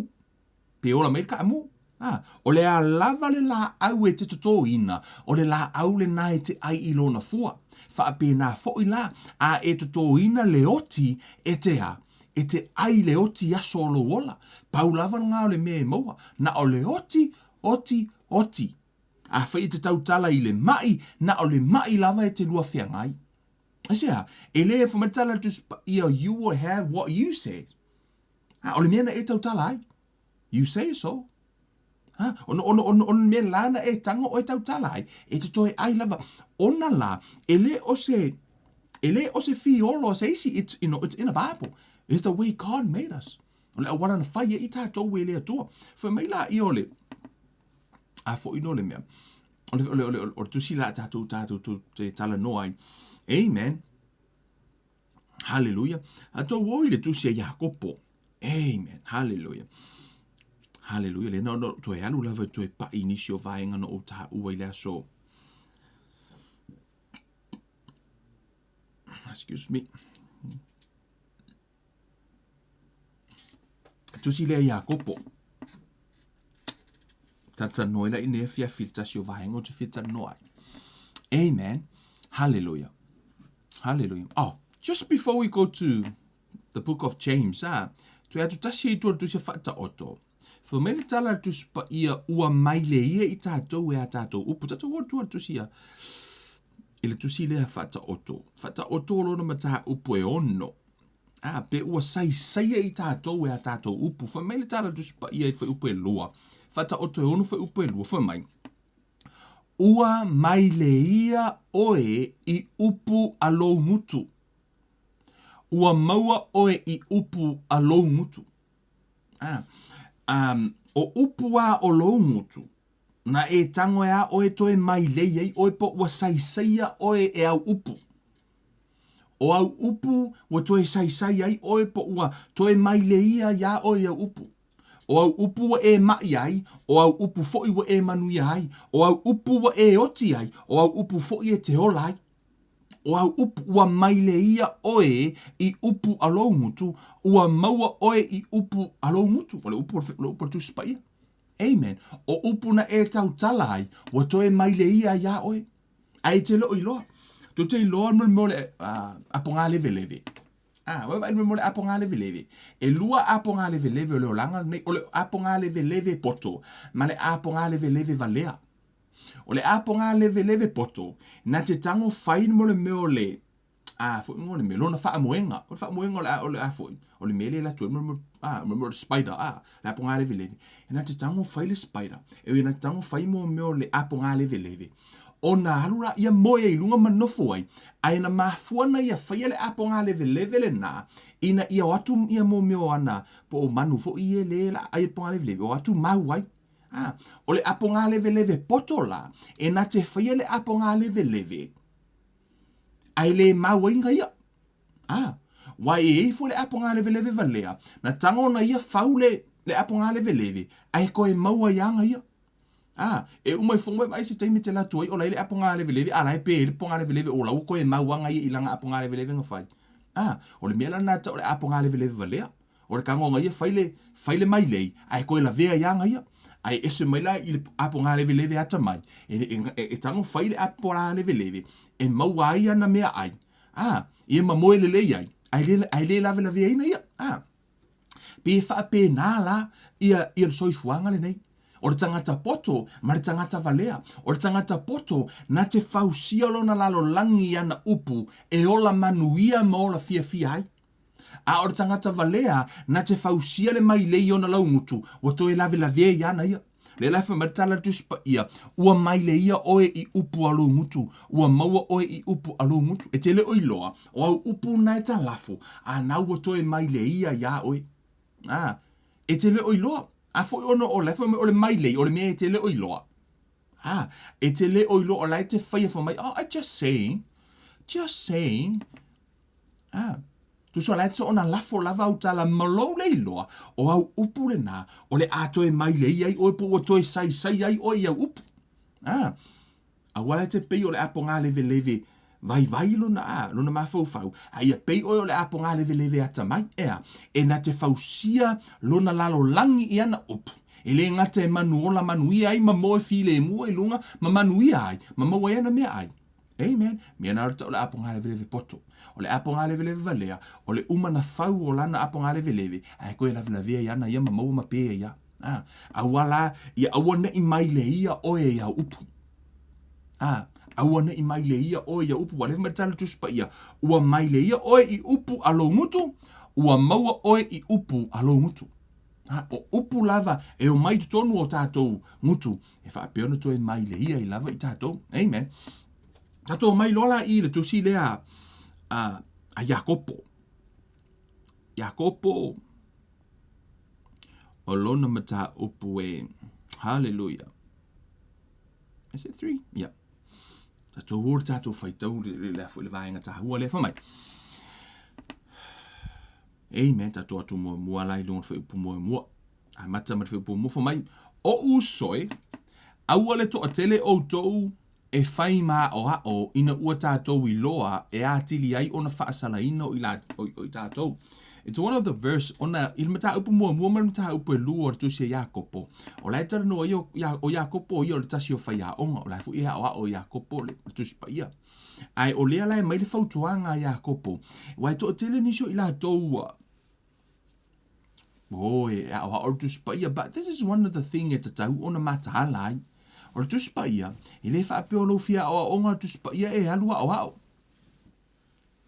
Pe ola mai le kaamu. A, o le a lava le laau e te totoina, o le laau lenā e te ai i lona fua. Faapena foi la, a e totoina le oti e te a, e te ai le oti i aso o lou ola. Pau lava lena o le mea e maua, na o le oti, oti, oti. Afai e te tautala i le mai, na o le mai lava e te lua feagai. Aisea? E le fai mai le tala a le Tusi Paia, you will have what you said. Ha, o le mea na e tautala ai. You say so. Ha, ona, ona, ona, ona mea la na e tango o e tautala ai, e te toe ai lava. Ona la, e le o se, e le o se fiolo se isi, it's, you know, it's in the Bible. It's the way God made us. O le auala na fai ai i tātou e le Atua. Fai mai la ia o le, a foi no le mea, o le, o le, o le, o le tusi la tātou, tātou, tātou te tala noa ai. Amen. Hallelujah. A tō oi le tusi a Iakopo. Amen. Hallelujah. Hallelujah. Le no no toe alu lava toe pa'i nisi o vaenga no o tā ua i le aso. Excuse me. Tusi lea Iakopo. Talanoa la i nei afiafi le tasi o vaega ou te fia talanoa ai. Amen. Hallelujah. Hallelujah. Oh, just before we go to the book of James, ah, toe atu tasi ai tua le tusi a Faataoto. Fai mai le tala a le tusi paia ua mai le ia i tātou e a tātou upu. Tātou o tua le tusi a i le tusi lea Faataoto. Faataoto lona mataupu e ono. Ā, pe ua saisaia i tātou e ā tātou upu, whai mai le tala Tusi Paia i fuaiupu e lua, whataoto e ono fuaiupu e lua, whai mai, Ua mai le ia oe i upu a lou ngutu. Ua maua oe i upu a lou ngutu. Ā, um, o upu a o lou ngutu, na e tango e a oe toe mai lei ai oe po ua saisaia oe e au upu. O au upu ua toe saisai ai ʻoe po ua toe maile ia iā ʻoe i au upu. O au upu ua e maʻi ai, o au upu foʻi ua e manuia ai, o au upu ua e oti ai, o au upu foʻi e te ola ai. O au upu ua maile ia ʻoe i upu a lou gutu, ua maua ʻoe i upu a lou gutu. O le upu, o le upu a le Tusi Paia. Amen. O upu na e tautala ai, ua toe maile ia iā ʻoe. Ae te leo iloa. Tu te iloa mo mo le apo ngā leve leve. Ah, wai vai mo le apo ngā leve leve. E lua apo ngā leve leve o le olanga nei, o le apo ngā leve leve poto, ma le apo ngā leve leve valea. O le apo ngā leve leve poto, na te tango whai mo le meo le, a foi mo le mea, lona faamoega. O le faamoega o le a, o le a foi, o le mea le la tu, mo a, mo le spider, a, le apo ngā leve leve. E na te tango whai le spider, e na te tango whai mo meo le apo ngā leve leve. Ona alu la ia moe ai i luga ma nofo ai, ae na mafua na ia faia le apo ngā leveleve lenā, ina ia o atu ia mo mea o ana, po o manu foʻi ia le la ai apo ngā leveleve, o atu mau ai. A, o le apo ngā leveleve poto la, e na te faia le apo ngā leveleve, ae le mau ai nga ia. A, wa e ei fo le apo ngā leveleve valea, na tango na ia fau le, le apo ngā leveleve, ae koe mau ai anga ia. Ā, e uma i fongo e vaai se taimi te latu ai o lai le apo ngālewelewe, a lai pe le po ngālewelewe o lau koe mau anga ia i langa apo ngālewelewe nga whai. Ā, o le mea la nā ta o le apo ngālewelewe valea, o le kango nga ia whai le, whai le mai lei, a e koe lavea i anga ia. A e ese mai la i le apo ngālewelewe ata mai, e, e, e, e tango whai le apo ngālewelewe, e mau ai ana mea ai. Ā, ia ma moe lelei ai, a e le, a e le lavelavea ina ia. Ā, Pe faapena la ia ia le soifuaga lenei. O le tagata poto ma le tagata valea. O le tagata poto na te fausia lona lalolagi i ana upu e ola manuia ma ola fiafia ai. A o le tagata valea na te fausia le mailei i ona laugutu ua toe lavelavea i ana ia. Lea la e fai mai le tala a le Tusi Paia, ua maile ia oe i upu a lou gutu, ua maua oe i upu a lou gutu. E te le o iloa, o au upu na e talafo, a na ua toe maile ia iā oe. A, e te le o iloa. A foi ona o la e fai mai o le mailei, o le mea e te le o iloa. A, e te le o iloa o la e te faia fai mai, oh, I just saying, just saying. A, tusa la e te ona lafo lava au tala ma lou le iloa, o au upu lenā, o le a toe mailei ai oe po ua toe saisai ai oe i au upu. A, aua la e te pei o le apo ngā leveleve vaivai lona, a, lona mafaufau, a ia pei oe o le apo ngā leveleve atamai, ea, e na te fausia lona lalolagi i ana upu, e le gata e manu ola manuia ai ma moe filemu ai lunga ma manuia ai, ma maua ai ana mea ai. Amen. Mea na o le apo ngālewelewe poto. O le apo ngālewelewe valea, o le uma na fau o lana apo ngālewelewe, ae koe lavelavea i ana ia ma maua ma pē ia. Ah, aua la, ia aua neʻi mai le ia oe i au upu. Ah, Aua ne i maileia ʻoe ia upu, ua lewa mai le tala Tusi Paia, ua maileia ʻoe i upu a lou gutu, ua maua ʻoe i upu a lou gutu. Ha, o upu lava e o mai i totonu o tātou gutu, e faapea ona toe maileia ai lava i tātou. Amen. Tātou mai loa la i le tusi lea a, a Iakopo. Iakopo o lona mataupu e hallelujah. Is it 3? Yeah. Tātou o le tātou whaitau le, le, le, le vaenga tāhua lea whamai. Amen. Tātou atu mua mua lai lunga whai upu mua mua. A mata ma le whai upu mua whamai. O usoe, aua le toa tele o tou e fai māʻoaʻo ina ua tātou iloa e atili ai ona faasalaina o i, la, o, o i tātou. It's one of the verse ona i le mataupu muamua ma le mataupu e lua o le tusi a Iakopo. O la e talanoa ia o, o Iakopo ia o le tasi o faiaoga, o la e foi e aoao Iakopo le, le tusi paia. Ae o lea la e mai le fautuaga a Iakopo, wa e toatele nisi o i latou ua Oh, e aoao le Tusi Paia, but this is one of the thing e tatau ona mataala ai. O le Tusi Paia, e le faapea o lou fia aoaoga o le Tusi Paia e alu aoao.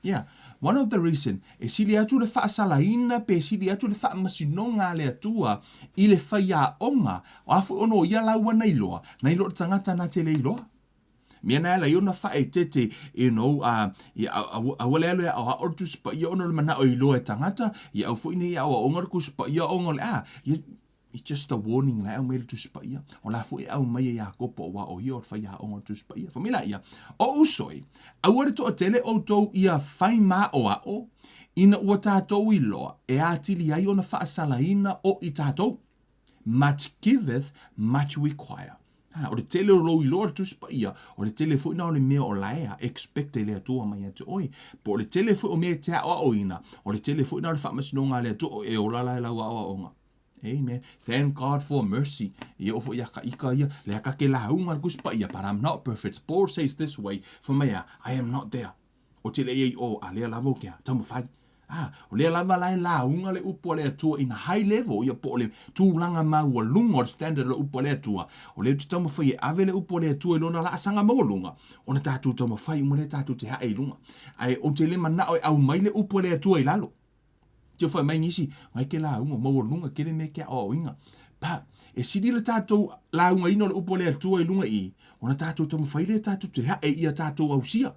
Yeah, one of the reason, e sili atu le faasalaina pe sili atu le faamasinoga a le Atua i le faiaoga, o a foi ona o ia laua na iloa, na iloa le tagata na te le iloa. Mea na ala ai ona faaeteete, you know, a, ia, aua le alu e aoao le Tusi Paia ona o le manao e iloa e tagata, ia aua foi nei aoaoga le Tusi Paia ona o le, a, ia, it's just a warning la e aumai le Tusi Paia. O la foi e aumai e Iakopo aua o ia o le faiaoga o le Tusi Paia. Fai mai laia, O uso e, aua le toatele outou ia fai maoao, ina ua tatou iloa e atili ai ona faasalaina o i tatou. Much giveth, much require. Ha, o le tele o lou iloa le Tusi Paia, o le tele foi na o le mea o la e a expect e le Atua mai ia te oe. Po o le tele foi o mea e te aoaoina, o le tele foi na o le faamasinoga a le Atua, e ola la e lau aoaoga. Amen. Thank God for mercy. Ia o foi ia ka ika ia, le aka ke lauga le Tusi Paia, but I'm not perfect. Paul says this way, for mea, I am not there. O te lei ai o, a lea lava o ke a, taumafai. A, o lea lava la e lauga le upu a le Atua ina high level, ia po o le tulaga maualuga o le standard o le upu a le Atua. O lea ou te taumafai e ave le upu a le Atua i lona laasaga maualuga, ona tatou taumafai uma lea tatou te hae i luga. Ae ou te le manao e aumai le upu a le Atua i lalo. Tio fai mai nisi, ngai ke lauga, maualuga kele mea ke aoaoina. Pa, e sili le tatou laugaina o le upu a le Atua i luga i i, ona tatou taumafai lea tatou te hae ia tatou ausia.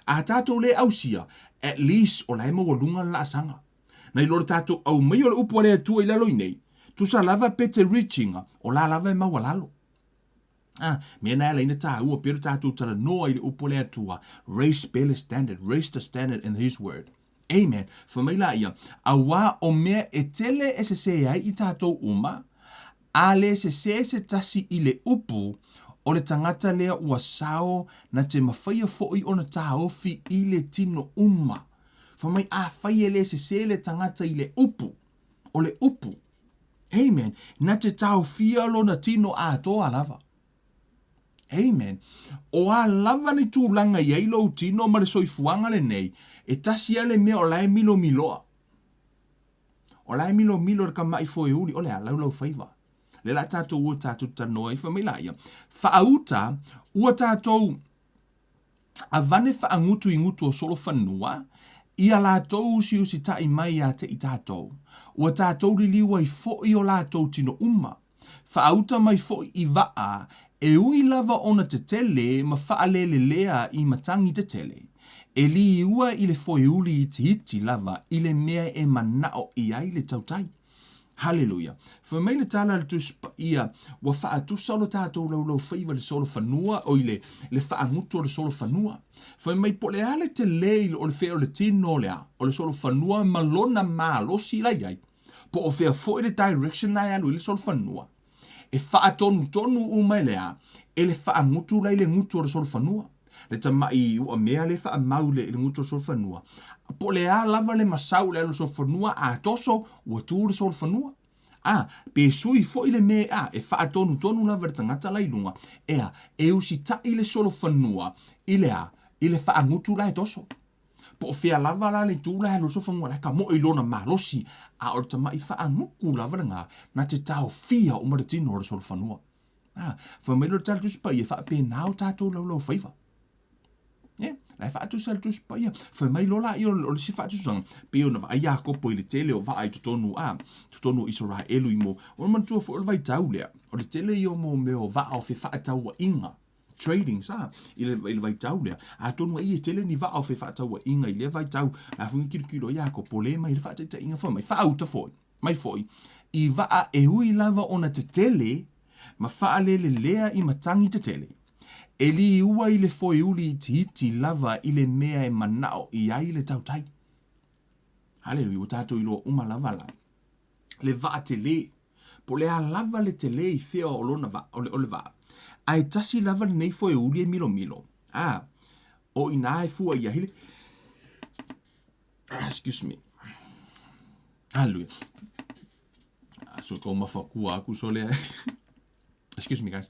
A tatou le ausia, at least o la e maualuga le laasaga. Nai lo le tatou aumaia o le upu a le Atua i lalo i nei, tusa lava pe te reach ina, o la lava e maualalo. Ah, mea na e ala ai na taua pea lo tatou talanoa i le upu a le Atua, raise pea le standard, raise the standard in His word. Amen. Fai mai laia, auā o mea e tele e sesē ai i tatou uma, a le sesē se tasi i le upu, o le tagata lea ua sao na te mafaia foʻi ona taofi i le tino uma. Fai mai, afai e le sesē le tagata i le upu, o le upu. Amen. Na te taofia lona tino atoa lava. Amen. O a lava ni tulaga i ai lou tino ma le soifuaga lenei, e tasi lava le mea o la e milomiloa. O la e milomilo le kamaʻi foeuli, o le a, laulaufaiva. Lea la tatou o tatou talanoa ai, fai mai laia, faauta ua tatou avane faagutu i gutu o solofanua, ia latou usiusitaʻi mai ia te i tatou. Ua tatou liliu ai foʻi o latou tino uma. Faauta mai foʻi i vaa, e ui lava ona tetele ma faalelelea i matagi tetele, e liua i le foeuli itiiti lava i le mea e manao i ai le tautai. Haleluia! Fai mai le tala a le Tusi Paia, ua faatusa lo tatou laulaufaiva i le solofanua, oi le, le faagutu o le solofanua. Fai mai po o le a le tele i o le fea o le tino o le a, o le solofanua ma lona malosi la i ai. Po o fea foi le direction la e alu ai le solofanua, e faatonutonu uma e le a, e le faagutu la i le gutu o le solofanua. Le tamaʻi uamea le faamau i le gutu o le solofanua, po o le a lava le masau i le alu o le solofanua, a toso, ua tu le solofanua. A, pe sui foi le mea a, e faatonutonu lava e le tagata la i luga, e a, e usitaʻi le solofanua i le a, i le faagutu la e toso. Po o fea lava la le itu la e alu ai le solofanua, la e kamoe i lona malosi, a o le tamaʻi faagutu lava lena, na te taofia uma le tino o le solofanua. A, fai mai lea o le tala Tusi Paia, e faapena o tatou laulaufaiva. Ia, la e faatusa le Tusi Paia. Fai mai loa laia o le isi faatusaga, pei ona vaai Iakopo i le tele o vaa i totonu, a, totonu o Isaraelu i mo, o le manatua foi o le vaitau lea, o le tele ia o mo mea o vaa o fefaatauaiga, tradings, a, i le, i le vaitau lea. Atonu ai e tele ni vaa o fefaatauaiga i lea vaitau, la foi na tilotilo ai Iakopo le mai le faataitaiga fai mai, faauta foi, mai foi, i vaa e ui lava ona tetele ma faalelelea i matagi tetele. E liua i le foeuli itiiti lava i le mea e manao i ai le tautai. Haleluia, ua tatou iloa uma lava la le vaa telē, po o le a lava le telē i fea o lona vaa, o le, o le vaa, ae tasi lava lenei foeuli e milomilo, a, o i inā e fua i ai le, ah, excuse me, haleluia, ah, so taumafa kua aku sole excuse me guys,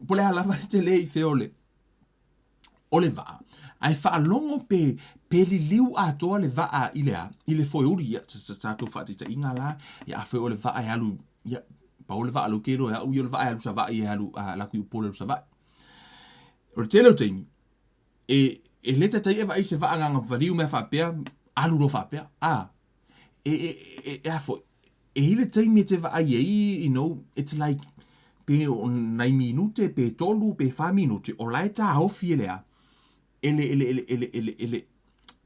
po o le a lava le tele i fea o le, o le vaa, ae faalogo pe, pe liliu atoa le vaa i le a, i le foeuli, ia, sa tatou faataitaiga la, ia afai o le vaa e alu, ia, pau le vaa lea ou te iloa e au ia o le vaa e alu Savaii e alu, a, alu atu i Upolu e alu Savaii. O le tele o taimi, e, e le taitai e vaai i se vaa na ona maliu mea faapea, alu loa faapea, a, e, e, e, e a foi, e i ai le taimi e te vaai ai, you know, it's like, pe o nai minute, pe tolu, pe fa minute, o la e taofi e le a, e le, e le, e le, e le, e le, e le,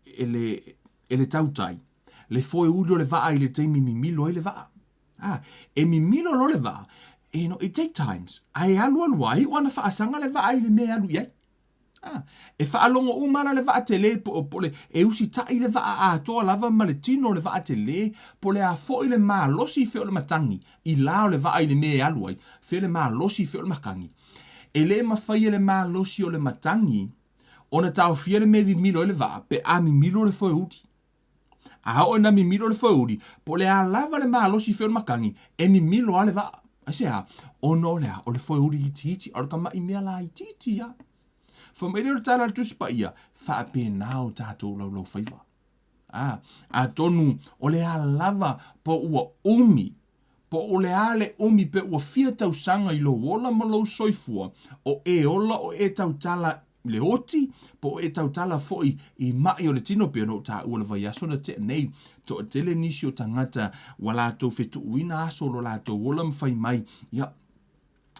e le, e le tautai, le foeuli o le vaa i le taimi mimilo ai le vaa. Ah, e mimilo loa le vaa, you know, it take times, ae alu alu lava, iu lava ina faasaga le vaa i le mea e alu i ai. A, e faalogo uma ana le vaa telē po, po le, e usitai le vaa atoa lava ma le tino o le vaa telē, po o le a foi le malosi i fea o le matagi, i la o le vaa i le mea e alu ai, fea le malosi i fea o le matagi. E le mafai e le malosi o le matagi ona taofia le mea e mimilo ai le vaa pe a mimilo le foeuli. A oo ina mimilo le foeuli, po o le a lava le malosi i fea o le matagi, e mimilo lava le vaa. Aisea? Ona o le a? O le foeuli itiiti, a o le tamaʻi mea laitiiti lava. Fai mai lea o le tala a le Tusi Paia, faapena o tatou laulaufaiva. A, atonu o le a lava po ua umi Po o le a le umi pe ua fia tausaga i lou ola ma lou soifua, o e ola o e tautala i le oti, po o e tautala foi i maʻi o le tino pei ona ou taua le vaiaso na tea nei, toatele nisi o tagata ua latou fetuuina aso o lo latou ola ma fai mai, ia,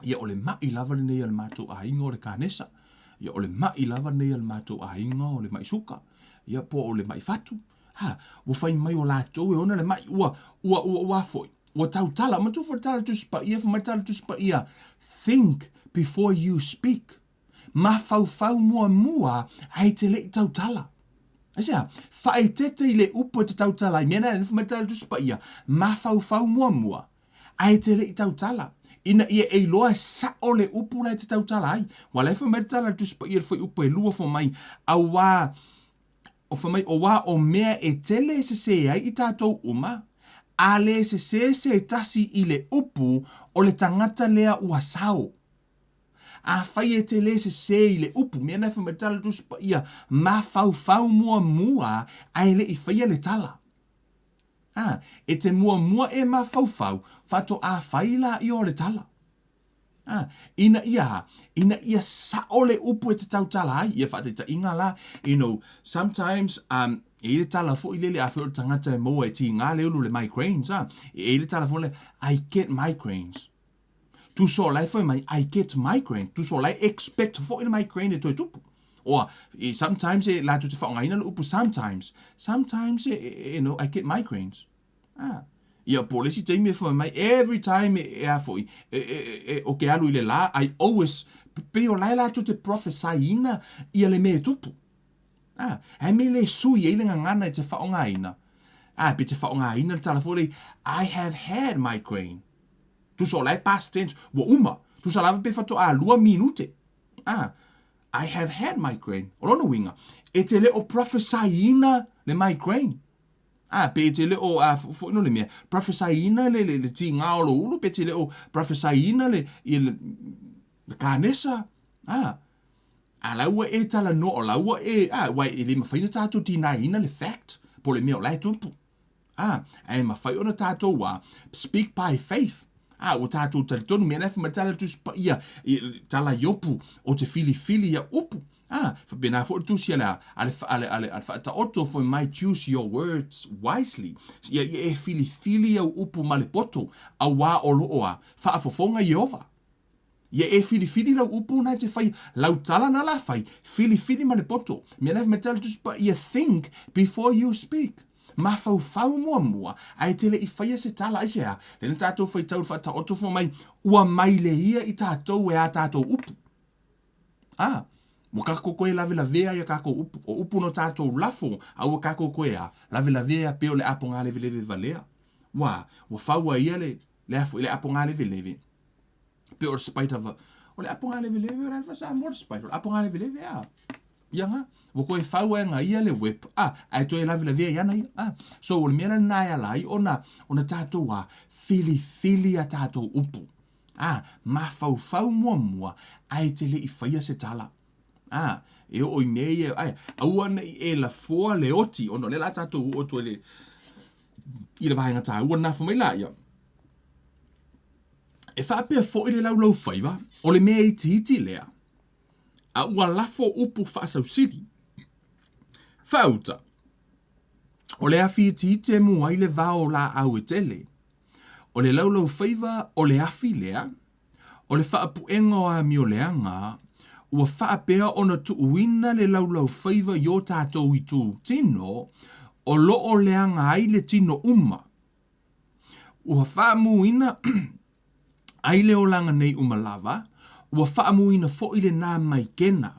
ia o le maʻi lava lenei a le matou aiga o le kanesa, ia o le maʻi lava lenei a le matou aiga o le maʻi suka, ia po o le maʻi fatu. Ha, ua fai mai o latou e ona le maʻi, ua, ua, ua, ua foi, ua tautala. Manatua foi le tala Tusi Paia, fai mai le tala Tusi Paia, think before you speak. Mafaufau muamua ae te le i tautala. Aisea? Faaeteete i le upu e te tautala ai. Mea na, fai mai le tala Tusi Paia, mafaufau muamua ae te le i tautala, ina ia e iloa e sao le upu la e te tautala ai. Ua la e fai mai le tala a le Tusi Paia i le fuaiupu e lua fai mai, auā, O fai mai, Oā o mea e tele e sesē ai i tātou uma, a lē sesē se tasi i le upu, o le tagata lea ua sao. Afai e te lē sesē i le upu, mea na e fai mai le tala Tusi Paia, mafaufau muamua ae le i faia le tala. A, e te muamua e mafaufau, faatoa fai laia o le tala. A, ina ia, ina ia sao le upu e te tautala ai, ia faataitaiga la, you know, sometimes, um, e i ai le tala foi lele, afai o le tagata e maua e tiga le ulu le migraines, a, e i ai le tala foi lele, I get migraines. Tusa o la e fai mai, I get migraine. Tusa o la e expect foi le migraine e toe tupu. Or, sometimes e latou te faaaogaina le upu sometimes. Sometimes, e, you know, I get migraines. Ah. Ia, po o le isi taimi e fai mai, every time e, e a foi, e, e, e, o ke alu i le la, I always, pei o la e latou te prophesy-ina ia le mea e tupu. Ah, he mea le sui ai le gagana e te faaaogaina. Ah, pe te faaaogaina le tala foi lea, I have had migraine. Tusa o la e past tense, ua uma. Tusa lava pe faatoa lua minute. Ah, I have had migraine. O lona uiga, e te le o prophesy-ina le migraine. A, pe te le o, a, foi no le mea, prophesy-ina le, le, le tīgā o lou ulu, pe te le o prophesy-ina le, i le, le kānesa. A, a la ua e talanoa, o la ua e, a, uae e le mafai ona tātou deny-ina le fact, po o le mea o la e tupu. A, ae mafai ona tātou a, speak by faith. A, ua tātou talitonu, mea na e fai mai le tala a le Tusi Paia, i, tala Iopu, o te filifili ia upu. A, faapena foi le tusi a le, a le, a le, a le, a le Faataoto foi mai, choose your words wisely. Ia, ia e filifili au upu ma le poto, auā o lo o a, faafofoga Ieova. Ia e filifili lau upu na e te fai, lau tala na la fai, filifili ma le poto. Mea na fai mai le Tusi Paia, think before you speak. Mafaufau muamua, ae te le i faia se tala, aisea? Lea na tatou faitau i le Faataoto fai mai, ua maile ia i tatou e a tatou upu. A, ua kakou koe lavelavea ia kakou upu, o upu no tatou lafo, a ua kakou koe a, lavelavea pei o le apo galeveleve valea. Ua, ua fau ai ia le, le a foi, le apo galeveleve, pei o le spider va, o le apo galeveleve o le a le faa-Samoa le spider, o le apo galeveleve a. Ia nga, ua koe fau ai nga ia le web, a, ae toe lavelavea i ana ia, a. So, o le mea la lena e ala ai ona, ona tatou a, filifili a tatou upu. Ā, mafaufau muamua, ae te le i faia se tala. Ā, e oo i mea ia, ae, aua ne i e lafoa le oti, ona o lea o le a tatou oo atu ai i le, i le vaega taua lena. Fai mai laia, E faapea foi le laulaufaiva, o le mea itiiti lea, a ua lafo upu faasausili. Faauta, o le afi itiiti e mu ai le vao o laau e tele. O le laulaufaiva o le afi lea, o le faapuega o amioleaga, ua faapea ona tuuina le laulaufaiva i o tatou itu tino o lo o leaga ai le tino uma. Ua faamuina ai le olaga nei uma lava, ua faamuina foi lenā maikena.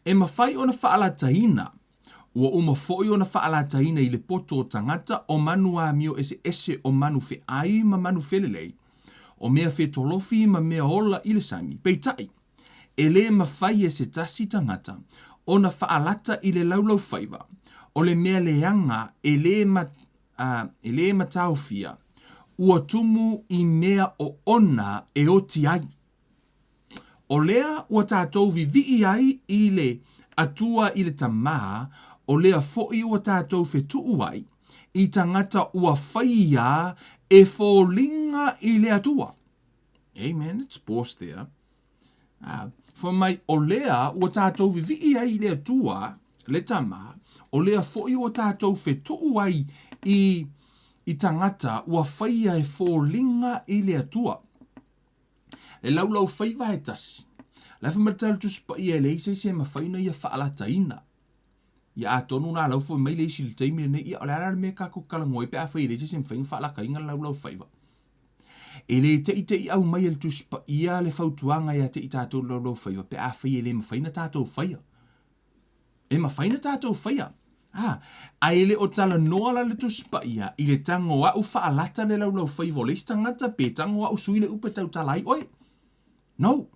E mafai ona faalataina Ua uma foi ona faalataina i le poto o tagata o manu amio eseese o manu feai ma manu felelei, o mea fetolofi ma mea ola i le sami. Peitai, e le mafai e se tasi tagata ona faalata i le laulaufaiva, o le mea leaga e le e le mataofia, ua tumu i mea oona e oti ai. O lea ua tatou vivii ai i le Atua i le Tama, o lea foi ua tatou fetuu ai i tagata ua faia e foliga i le Atua. Amen. Let's pause there. Fai mai, o lea ua tatou vivii ai i le Atua, le Tama, o lea foi ua tatou fetuu ai i, i tagata ua faia e foliga i le Atua. Le laulaufaiva e tasi. La e fai mai le tala Tusi Paia e leai se isi e mafai ona ia faalataina. Ia atonu la lau foi mai le isi i le taimi lenei, ia o le a la le mea tatou talanoa ai pe afai e leai se isi e mafai ona faalataina le laulaufaiva. E le teitei aumai e le Tusi Paia le fautuaga ia te i tatou le laulaufaiva pe afai e le mafai ona tatou faia. E mafai na tatou faia. A, ae e le o talanoa la le Tusi Paia i le tago a'u faalata le laulaufaiva o le isi tagata pe tago a'u sui le upu e tautala ai oe. No.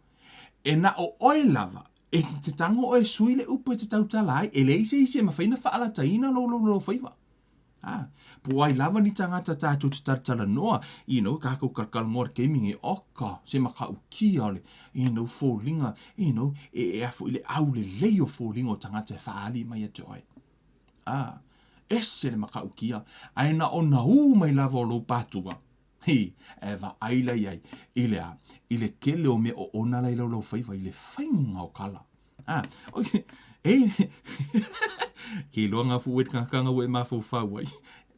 E na o oe lava e te tago oe sui le upu e te tautala ai, e leai se isi e mafai na faalataina lou laulaufaiva. A, po o ai lava ni tagata tatou te talatalanoa, you know, kakou kalakalanoa i le taimi nei, oka, se matautia o le, you know, foliga, you know, e, e a foi le aulelei o foliga o tagata e faaali mai ia te oe. A, ese le matautia, ae na ona ū mai lava o lou pātua, hi, e vaai la i ai, i le a, i le tele o mea oona la i laulaufaiva, i le faiga o tala. Ah, okay. E, ke iloa ngā fu e te kanga ua e mafaufau ai.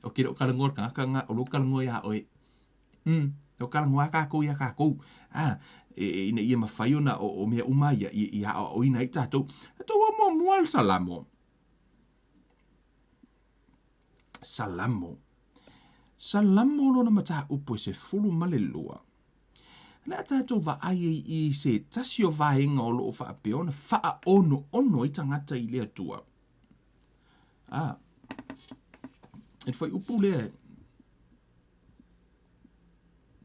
O ke leo kalangoa le kangaka ngā, o lo kalangoa iā oe. O kalangoa a kākou iā kākou. Ah, e, e, ina ia mawhai ona o, o mea uma ia, i, i a o ina i tātou. Tātou o mua mua le Salamo. Salamo. Salamo lona mataupu e 12. O le a tatou vaai ai i se tasi o vaega o lo o faapea ona faaonoono ai tagata i le Atua. A, e le fuaiupu lea,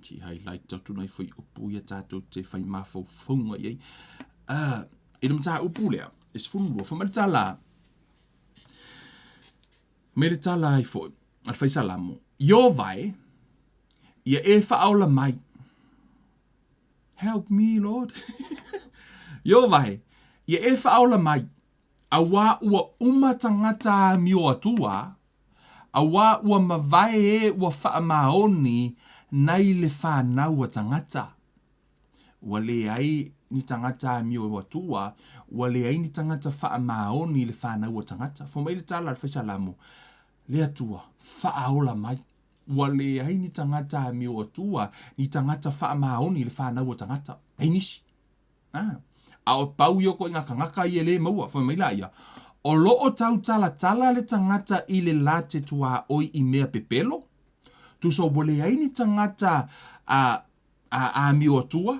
se i highlight atu nai fuaiupu ia tatou te fai mafaufauga i ai. A, i le mataupu lea, e 12, fai mai le tala, Mai le tala ai foi a le fai Salamo, Ieova e, ia e faaola mai. Help me, Lord. Ieova e, ia e faaola mai, auā ua uma tagata amio atua, auā ua mavae e ua faamaoni nai le fanau a tagata. Ua leai. ni tagata amio atua, ua leai ni tagata faamaoni i le fanau a tagata. Fai mai le tala a le Faisalamo, Le Atua, faaola mai. Ua leai ni tagata amio atua, ni tagata faamaoni i le fanau a tagata. Leai nisi. A, a o pau ia o koʻiga kagaka ia e lē maua. Fai mai laia, O lo o tautalatala le tagata i le la te tuaoi i mea pepelo, tusa ua leai ni tagata a, a amio atua,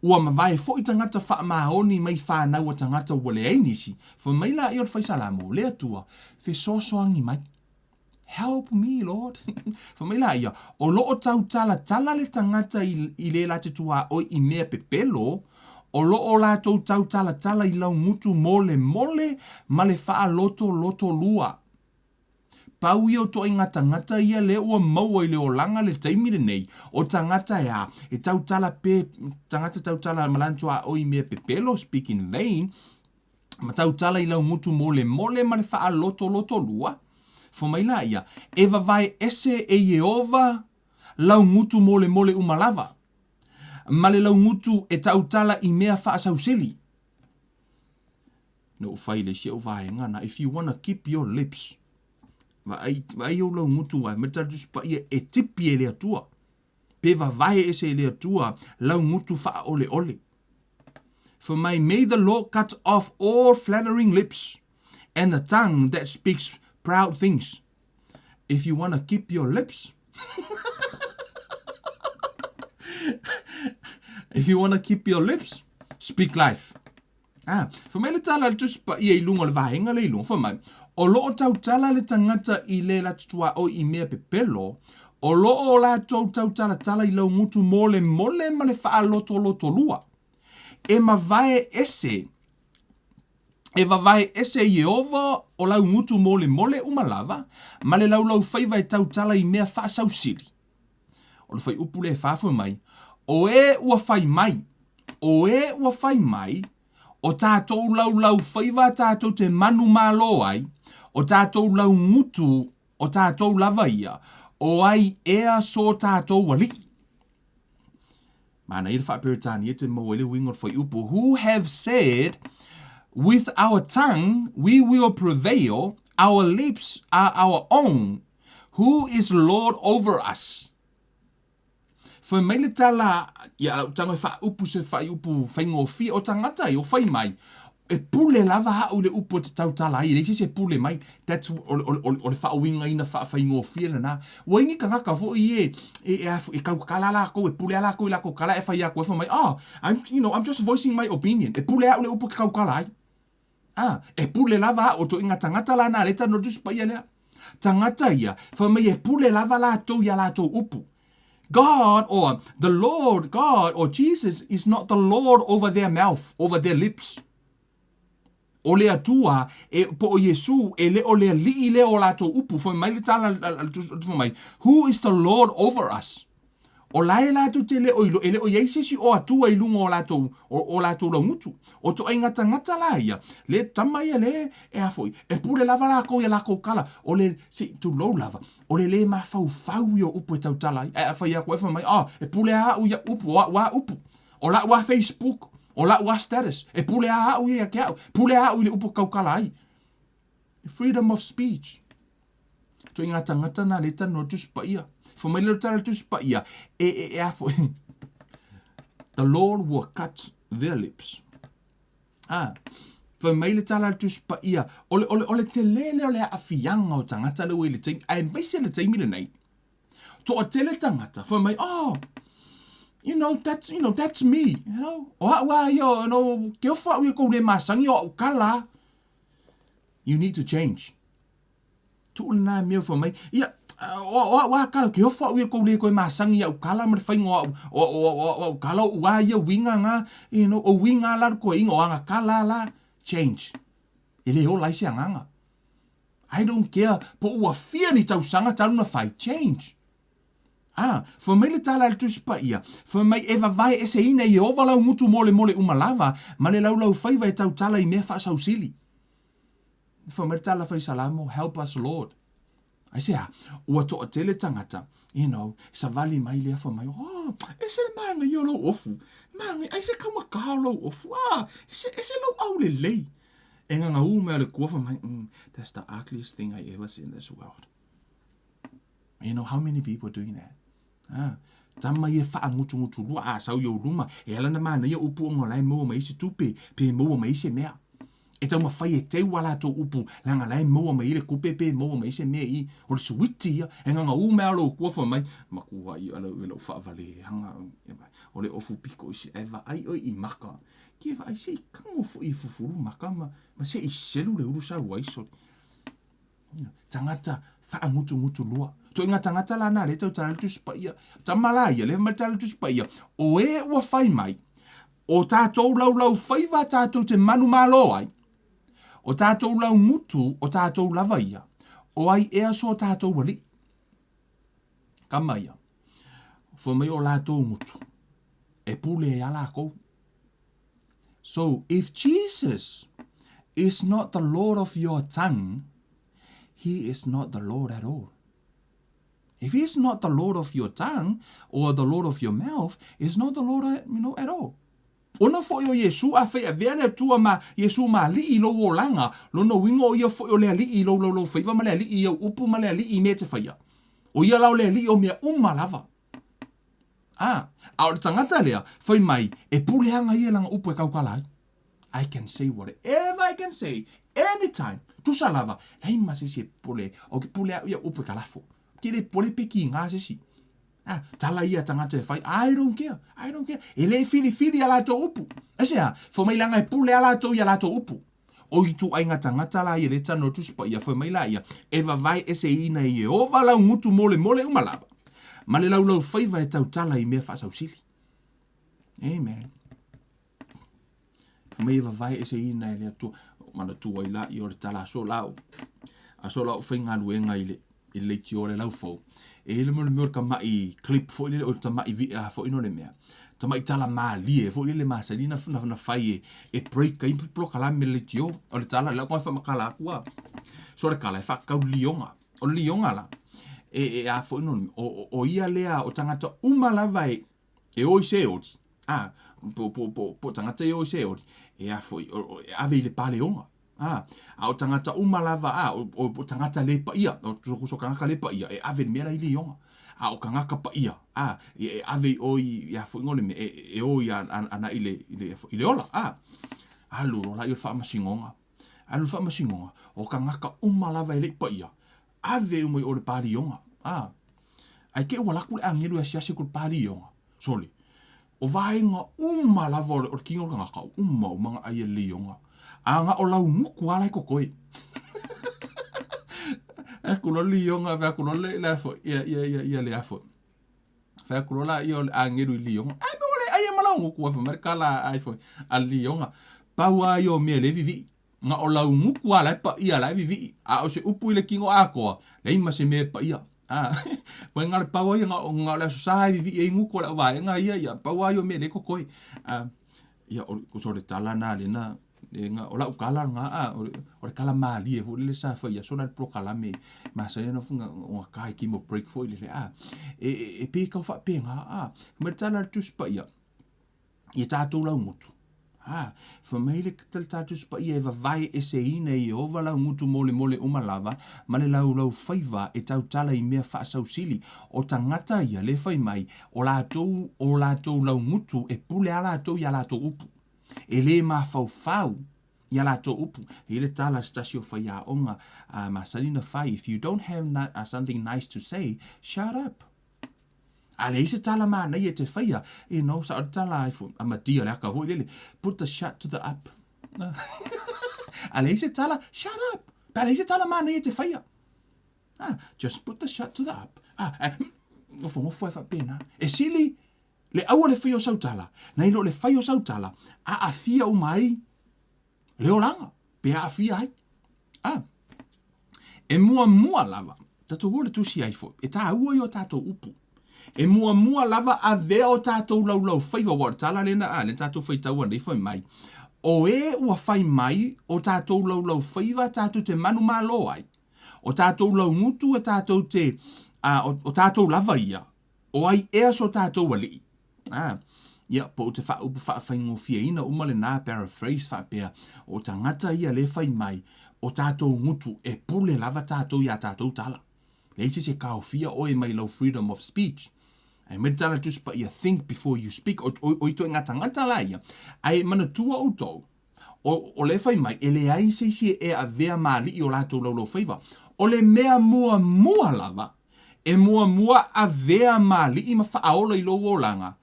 ua mavae foi tagata faamaoni mai fanau a tagata ua leai nisi. Fai mai laia o le Faisalamo, Le Atua, fesoasoani mai. Help me, Lord. Fai mai laia, o lo o tautalatala le tagata i, i le la te tuaoi i mea pepelo, o lo o latou tautalatala i laugutu molemole ma le faalotolotolua. Pau ia o toaiga tagata ia lea ua maua i le olaga le taimi lenei, o tagata e a, e tautala pe, tagata tautala ma lana tuaoi i mea pepelo, speak in vain, ma tautala i laugutu molemole ma le faalotolotolua, fai mai laia, e vavae ese e Ieova laugutu molemole uma lava, ma le laugutu e tautala i mea faasausili. Na ou fai i le isi au vaega na, if you wanna keep your lips, vaai, vaai ou laugutu ai, ma le tala Tusi Paia e tipi e le Atua. Pe vavae ese e le Atua laugutu faaoleole. Fai mai, May the Lord cut off all flattering lips and the tongue that speaks proud things. If you wanna keep your lips, if you wanna keep your lips, speak life. Ah, fai mai le tala a le Tusi Paia i luga o le vaega lea i luga, fai mai, O lo o tautala le tagata i le latutuaoi i mea pepelo, o lo o latou tautalatala i laugutu molemole ma le faalotolotolua. E mavae ese, e vavae ese Ieova o laugutu molemole uma lava, ma le laulaufaiva e tautala i mea faasausili. O le fuaiupu lea e fafo mai, O e ua fai mai, o e ua fai mai, o tātou laulaufaiva tātou te manumalo ai, o tātou laugutu, o tātou lava ia, o ai ea so tātou aliʻi. Manaia le faa-Peretania te maua ai le uiga o le fuaiupu, Who have said, With our tongue we will prevail, our lips are our own, Who is Lord over us? Fai mai le tala ia lau tago e faaupu se faaiupu faigofie o tagata ia o fai mai e pule lava au i le upu e te tautala ai e leai se isi e pule mai that's o, o, o, o le faauigaina faafaigofie lena ua i ni tagata foi e e, e, e kaukala lakou e pule a lakou i lakou kala e fai atu e fai mai oh I'm you know I'm just voicing my opinion e pule au i le upu e te kaukala ai A, e pule lava au, o toʻiga tagata la na leta no Tusi Paia lea. Tagata ia, fai mai e pule lava latou ia latou upu. God or the Lord God or Jesus is not the Lord over their mouth, over their lips. O le Atua, e, po o Iesu, e le o le alii lea o latou upu. Fai mai le tala, fai mai, who is the Lord over us? O la e latou te le o ilo, e le o i ai se isi o Atua i luga o latou, o, o latou laugutu. O toaiga tagata la ia, le tama ia le, e a foi, e pule lava lakou ia lakou kala, o le, se, tulou lava, o le le mafaufau ia o upu e tautala ai. Ae a fai atu ai, fai mai, oh, e pule a au ia upu, o a'u a upu, o la'u a Facebook, o la'u a status, e pule a au ia ia te au, pule a au i le upu e tautala ai. Freedom of speech. Toiga tagata na le tanoa Tusi Paia. Fai mai le tala le Tusi Paia, e, e, e a foi. The Lord will cut their lips. Ah, fai mai le tala le Tusi Paia, o le, o le, o le tele lea o le aafiaga o tagata lea ua i le taimi, aemaise le taimi lenei. Toatele tagata, fai mai, oh, you know, that's, you know, that's me, you know. O a'u a ia, you know, ke ofo a'u ia kou le masangi o a'u kala. You need to change. Tuu lena mea fai mai, ia, o, o a'u a kala, ke ofo a'u ia kou le koe masangi a'u kala ma le faiga o a'u, o, o, o, o a'u kala o ua ia uiga nga, you know, o uiga la le koe inga, o aga kala la, change. E le ola ai se agaga. I don't care po ua fia ni tausaga talu na fai, change. Ah, fai mai le tala a le Tusi Paia, fai mai e vavae eseina e Ieova lau gutu molemole uma lava, ma le laulaufaiva e tautala i mea faasausili. Fai mai le tala fai Salamo, help us Lord. Aisea, ua toatele tagata, you know, savali mai lea fai mai, oh, ese le manaia o lou ofu. Manaia, ai se taugata o lou ofu, ah, ese, ese lou aulelei. E gagaū mai le Atua fai mai, mm, that's the ugliest thing I ever see in this world. You know how many people are doing that? Ah, tama ia faagutugutulua a sau i ou luma, e ala ona manaia upu ona o la e maua mai ai se tupe, pe maua mai ai se mea. E taumafai e teu a latou upu, leaga la e maua mai ai le tupe pe maua mai ai se mea i, o le suiti ia, e gagaū mai lava lou Atua fai mai, matua ia lau i lau faavaleaga, o le ofu pito i sili, ae vaai oe i maka, ki e vaai se i tago foi e fufulu maka ma, ma se i selu le ulu sau ai soli. Tagata faagutugutulua. Ituaiga tagata la na lea e tautala ai le Tusi Paia. Tama la ia, lea fai mai le tala o le Tusi Paia, o e ua fai mai, o tatou laulaufaiva tatou te manumalo ai, o tatou laugutu o tatou lava ia, o ai ea so tatou alii? Tama ia, fai mai o latou gutu, e pule ai a lakou. So, if Jesus is not the Lord of your tongue, he is not the Lord at all. If he is not the Lord of your tongue or the Lord of your mouth, is not the Lord you know, at all. Ona foi o Iesu afai e avea le Atua ma Iesu ma alii i lou olaga, lona uiga o ia foi o le alii i lou laulaufaiva ma le alii i au upu ma le alii i mea e te faia. O ia la o le alii o mea uma lava. A, a o le tagata lea, fai mai, e pule aga ia i lana upu e tautala ai. I can say whatever I can say, anytime. Tusa lava, leai ma se isi e pule, o ke pule au ia upu e kalafo. Ke le pule pe ki ngā se isi. Ah, tala ia tagata e fai, I don't care, I don't care. E le filifili a latou upu. Aisea, fai mai leaga e pule a latou ia latou upu. O ituaiga tagata la ia le tano o Tusi Paia, fai mai la ia, e vavae eseina e Ieova lau gutu molemole uma lava, ma le laulaufaiva e tautala i mea faasausili. Amen. Fai mai e vavae eseina e le Atua. Manatua ai la ia o le tala aso la o, aso la o faigaluega i le i le leitio a le laufou. E i ai le mea o le tamaʻi clip foi lele, o le tamaʻi viʻa foi no le mea, tamaʻi tala malie foi lele masani na, na, na fai e, e break ai polokalame le leitio. O le tala, le au e faamatala atu a. So o le tala e faatatau le lioga. O le lioga la, e, e a foi no le mea, o, o, o ia lea o tagata uma lava e, e o i se oli, a, po, po, po, po tagata e o i se oli, e a foi, o, o, e ave i le paleoga. A, a o tagata uma lava, a, o, o, o tagata le paia, o so tagata le paia, e ave le mea la i lioga. A o tagata paia, a, e, e ave i o i, ia foi ngole me, e, e o i a, a, ana i le, i le, i le ola, a. Alu loa la i o le faamasinoga. Alu le faamasinoga, o tagata uma lava e le i paia, ave uma i o le palioga. A, ae te i ua alu atu le agelu e asiasi atu i le palioga, sole, O vaega uma lava o le, o le kino o le tagata, uma uma na ʻai e le lioga. A na o laugutu lava la e totoe. Fai atu loa le lioga, fai atu loa le, le a foi, ia, ia, ia, ia le a foi. Fai atu loa laia o le agelu i le lioga. Ai mea ua le ʻai e ma laugutu, fai mai le kala ai foi a le lioga. Pau lava ia o mea le vivii. Na o laugutu lava la e paia la e vivii, a o se upu i le kino atoa, leai ma se mea e paia. A, koe na o le pau lava ia, na o, na o le Aso Sa e vivii ai gutu o le au vaega ia, ia pau lava ia o mea lea e totoe. A, ia, o, o le tala na lena, lena, o lau tala lena, a, o le, o le tala malie foi lele sa fai i aso la i le polokalame masani ona ona ta i taimi o break foi lele, a, e, e, e pei e tau faapena, a, fai mai le tala a le Tusi Paia, i a tatou laugutu. A, fai mai le le Tusi Paia e vavae eseina e Ieova laugutu molemole uma lava ma le laulaufaiva e tautala i mea faasausili. O tagata ia le fai mai, o latou, o latou laugutu e pule a latou i a latou upu. E le mafaufau i a latou upu. E i ai le tala a se tasi o faiaoga a masani na fai, if you don't have something nice to say, shut up. A leai se tala manaia e te faia, you know, sa o le tala ai fo, a madia le aka foi lele, put the shut to the up. A leai se tala, shut up. Pe a leai se tala manaia e te faia. Ah, just put the shut to the up. Ah, eh, nofonofo ai faapena. E sili le aua le faia o sau tala, nai lo le fai o sau tala, aafia uma ai le olaga, pe aafia ai. A, e muamua lava, tatou o le tusi ai foi, e tāua i o tātou upu. E muamua lava avea o tātou laulaufaiva, ua o le tala lena, a, lena tātou faitaua nei fai mai, o e ua fai mai o tātou laulaufaiva tātou te manumalo ai, o tātou laugutu e tātou te, a, o, o tātou lava ia, o ai ea so tātou alii. A, Ia, po ou te faaupu faafaigofieina uma lena paraphrase faapea, o tagata ia lea e fai mai, o tatou gutu, e pule lava tatou i a tatou tala. Leai se isi e taofia oe mai lau freedom of speech. Ae mai le tala a le Tusi Paia, think before you speak. O, o, o ituaiga tagata la ia, ae manatua outou, o, o lea e fai mai, e leai se isi e avea ma alii o latou laulaufaiva. O le mea muamua lava, e muamua avea ma alii ma faaola i lou olaga,